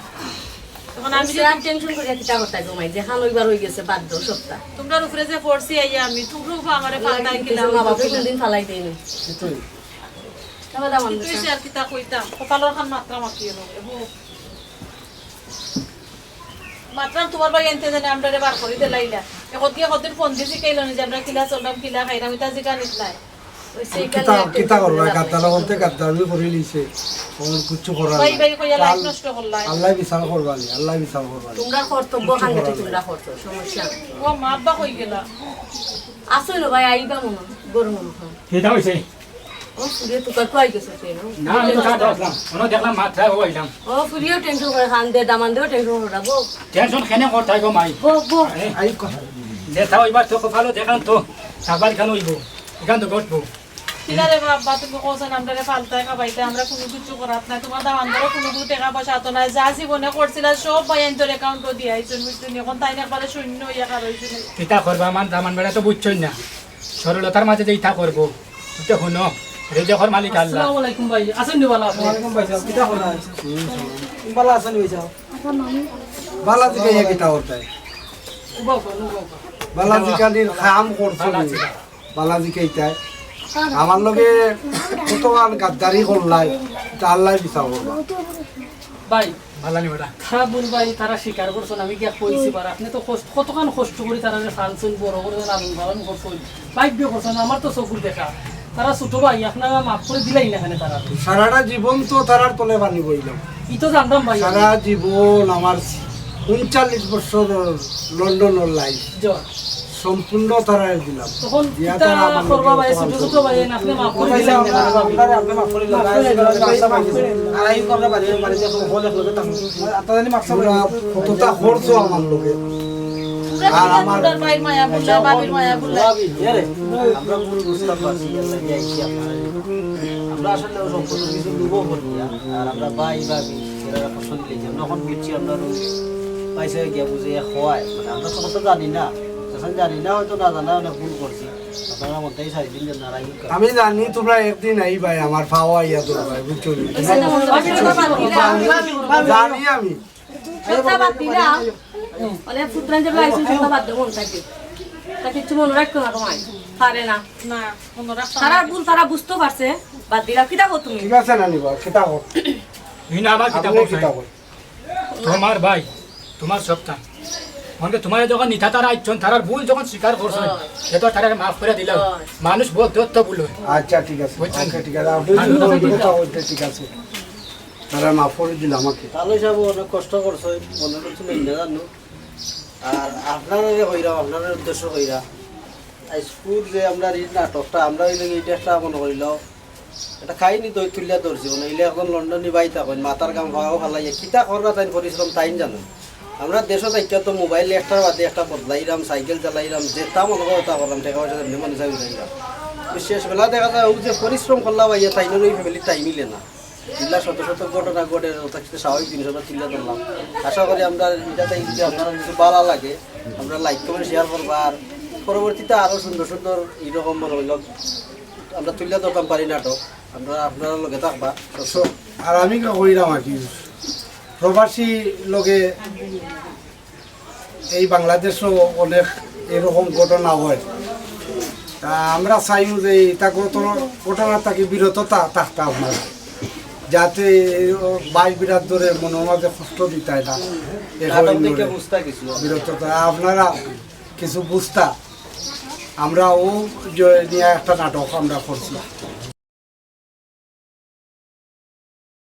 তখন আমি যে আর টেনশন করিয়া কিতা করতাই গো মাই, যেখান অইবার অই গেছে, বাদ দেও সবটা। তোমরার উপরে যে পড়ছি আইয়া আমি, তোমরা উপরে আমারে ফালতাই গেলাম। মা বাবা কোনদিন ফালাই দেয়নি। তুই আর কিতা কইতাম, কপালর খান মারতাম আকি এলো। মাতলাম তোমার ভাই আনতে জানে আমরারে বার করি দিলাইলা। এখন গিয়ে কতদিন ফোন দিছি কেইলো নি যে আমরা কিলা চললাম, কিলা খাইলাম, ইতা জিগা নিত নাই। কিতা করবা? গাদ্দার বলতে গাদ্দার আমি করি নিছে। ওর কিচ্ছু করার ভাই, নাই। ভাই, কইয়া লাইফ নষ্ট করলাই। আল্লাহ বিচার করবা নি, আল্লাহ বিচার করবা নি। তোমরা কর্তব্য খান গেছে, তোমরা করছো, সমস্যা নাই। ও মা আব্বা কই গেলা? আসো না ভাই, আইবা মনে হয়, গরম মনে হয়। কিতা হইছে? ও, ফুরিয়ে তো কাকু আই গেছে, তাই না? না, আমি তো চা দোয়াইলাম। ওনো দেখলাম মাত্রা ও আইলাম। ও, ফুরিয়েও টেনশন করে, খান দে, দামান দেও টেনশন করে, বউ। টেনশন কেনে করতাই গো মাই? বউ, বউ। আরে, আই কথা। নেতা অইবার তো কপালো দেখান তো, সাবার খান অইবো, এখান তো ঘটবো। কিলা রে বাবা, তুমি কওছেন আমরারে ফালতায় খাবাইতে, আমরা কুনু কিচ্ছু করাত নাই, তোমার দামান ধরো কুনু কুনু টেকা পয়সা তো নাই, যা জীবনে করছিলা সব ভাই আইন্তর অ্যাকাউন্টো দিয়া আইছইন, বুঝছো নি? এখন তাইন একবারে শূন্য অইয়া খার অইছইন। কিতা করবা, আমার দামান বেটা তো বুঝছইন না। সরলতার মাঝে যে ইতা করবো, বুঝতে হুনো, রিজিকর মালিক আল্লাহ। আসসালামু আলাইকুম ভাই, আছেন নি ভালা আপনি? ওয়ালাইকুম ভাই সাহেব, কিতা খবর? ভালা আছেন ভাই সাহেব? ভালা জিকাইয়া কিতা করতায়? উবা উবা, উবা উবা। ভালা জিকানির কাম করছো নি? ভালা জিকাইতায়। আমার লগে কতখান গাদ্দারি করলাই, ইতা আল্লায় বিচার করবা। ভাই, ভালা নি বেটা? তারা ভুল ভাই, তারা স্বীকার করছইন, আমি গিয়া কইছি বার। আপনি তো কষ্ট, কতখান কষ্ট করি তারারে ফালছইন, বড় করছইন, লালন পালন করছইন, ভাগ্য করছইন, আমার তো চকুর দেখা। তারা ছোট ভাই, আপনারা মাফ করি দিলাইন না কেনে তারা? সারাটা জীবন তো তারার তলে পানি বইলাম। ই তো জানতাম ভাই। সারা জীবন আমার ঊনচল্লিশ বছর লন্ডনর লাইফ। জি। সম্পূর্ণ তারারে দিলাম। তখন দিয়া কিতা তারা আমার করবা লগে ভাই, অপমান ছোট ছোট করলো। ভাই, আপনি মাফ করি দিলাইন না কেনে ভাই? আপনারে আপনি মাফ করি দিলাম। আর এই করলে বাড়ি, বাড়িতে এখন হল এক লগে থাকবো। আপনারা জানি মাফ চাইবেন। তোমরা কতটা করছো আমার লগে। আর আমার ভাইর মায়া বুঝলে, ভাবির মায়া বুঝলে। ভাবি, এ রে, আমরা ভুল বুঝতাম পারছি, এর লাগি আইছি আপনারা। আমরা আসলে ওই সম্পর্ক কিছু লোভও করি না। আর আমরা ভাই, ভাবি, এরা কষ্ট দিলে কি? আমরা এখন বুঝছি, আমরা ওই পয়সা গিয়া বুঝে এক হয়। মানে, আমরা তো কত জানি না। যখন জানি না, হয়তো না জানা অনেক ভুল করছি। আপনারা মনটাই সাইড দিন, না রাখি। আমি জানি তোমরা একদিন আইবায়, আমার পাও আইয়া ধরবায়, বুঝছো নি? জানি, জানি আমি। কথা বাদ দিলা। মানে, ফুতরান যে লাইসেন্স কথা বাদ দেবো, তাকে। তা কিচ্ছু মনে রাখতো না তোমায়। পারে না। না, মনে রাখতো না। তারার ভুল তারা বুঝতে পারছে, বাদ দিলা। কিতা কও তুমি? ঠিক আছে, নানি বা, কিতা কও? তুই না আমার কিতা আপনি কও, কিতা কও? তোমার ভাই, তোমার সন্তান। মানে, তোমার যখন নিতা তারা আইছন, তারার ভুল যখন স্বীকার করছন, হয়। সে তো তারা মাফ করে দিলাম। হয়। মানুষ বহুত দত্ত ভুল হয়। আচ্ছা, ঠিক আছে। বুঝছেন? ওকে, ঠিক আছে। আপনি মানুষ যদি দত্ত। কথা বলতে, ঠিক আছে। তারা মাফ করে দিলাম আমাকে। তাহলে সাহেব অনেক কষ্ট করছে, মনে করছিল ইন্ডিয়া জানো। আর আপনারা কইরা, আপনার উদ্দেশ্য কইরা, স্কুল যে আমরা এই নাটকটা, আমরা হইলে এটা একটা মনে করিল, একটা কাহিনী তো তুলিয়া ধরছি, মানে, ইলে এখন লন্ডনি ভাই থাকইন, মাথার গাম ফাও ফালাইয়া, কিতা কররা তাইন পরিশ্রম তাইন জানো। আমরা দেশো থাকিয়া তো মোবাইল একটার বাদে একটা বদলাইলাম, সাইকেল চালাইলাম, যেটা মনে করে তা করলাম, টাকা পয়সা এমনি মানুষ আমি চাইলাম। তো শেষ বেলা দেখা যায়, ও যে পরিশ্রম করলা ভাইয়া, তাইনের ওই ফ্যামিলির টাইম মিলে না। ইলা শত শত ঘটনা ঘটে, ওটা কিন্তু স্বাভাবিক জিনিস আমরা তুলে ধরলাম। আশা করি আমরা এটা তাই যদি আপনারা কিছু ভালো লাগে, আমরা লাইক কমেন্ট শেয়ার করবা, আর পরবর্তীতে আরো সুন্দর সুন্দর এইরকম মনে হইল আমরা তুলে ধরতাম পারি নাটক, আমরা আপনারা লগে থাকবা। So, আর আমি কা কইরাম আর কি, প্রবাসী লগে এই বাংলাদেশও অনেক এরকম ঘটনা হয়। তা আমরা চাইমু যে এটা ঘটনা, ঘটনা থাকি বিরত থা-, থাকতা আপনারা, যাতে এই ভাই বিরাট ধরে মনের মাঝে কষ্ট দিতায় না। এখন নাটক দেখে বুঝতা কিছু। বিরত থা-, আপনারা কিছু বুঝতা। আমরা ও যে নিয়ে একটা নাটক আমরা করছি,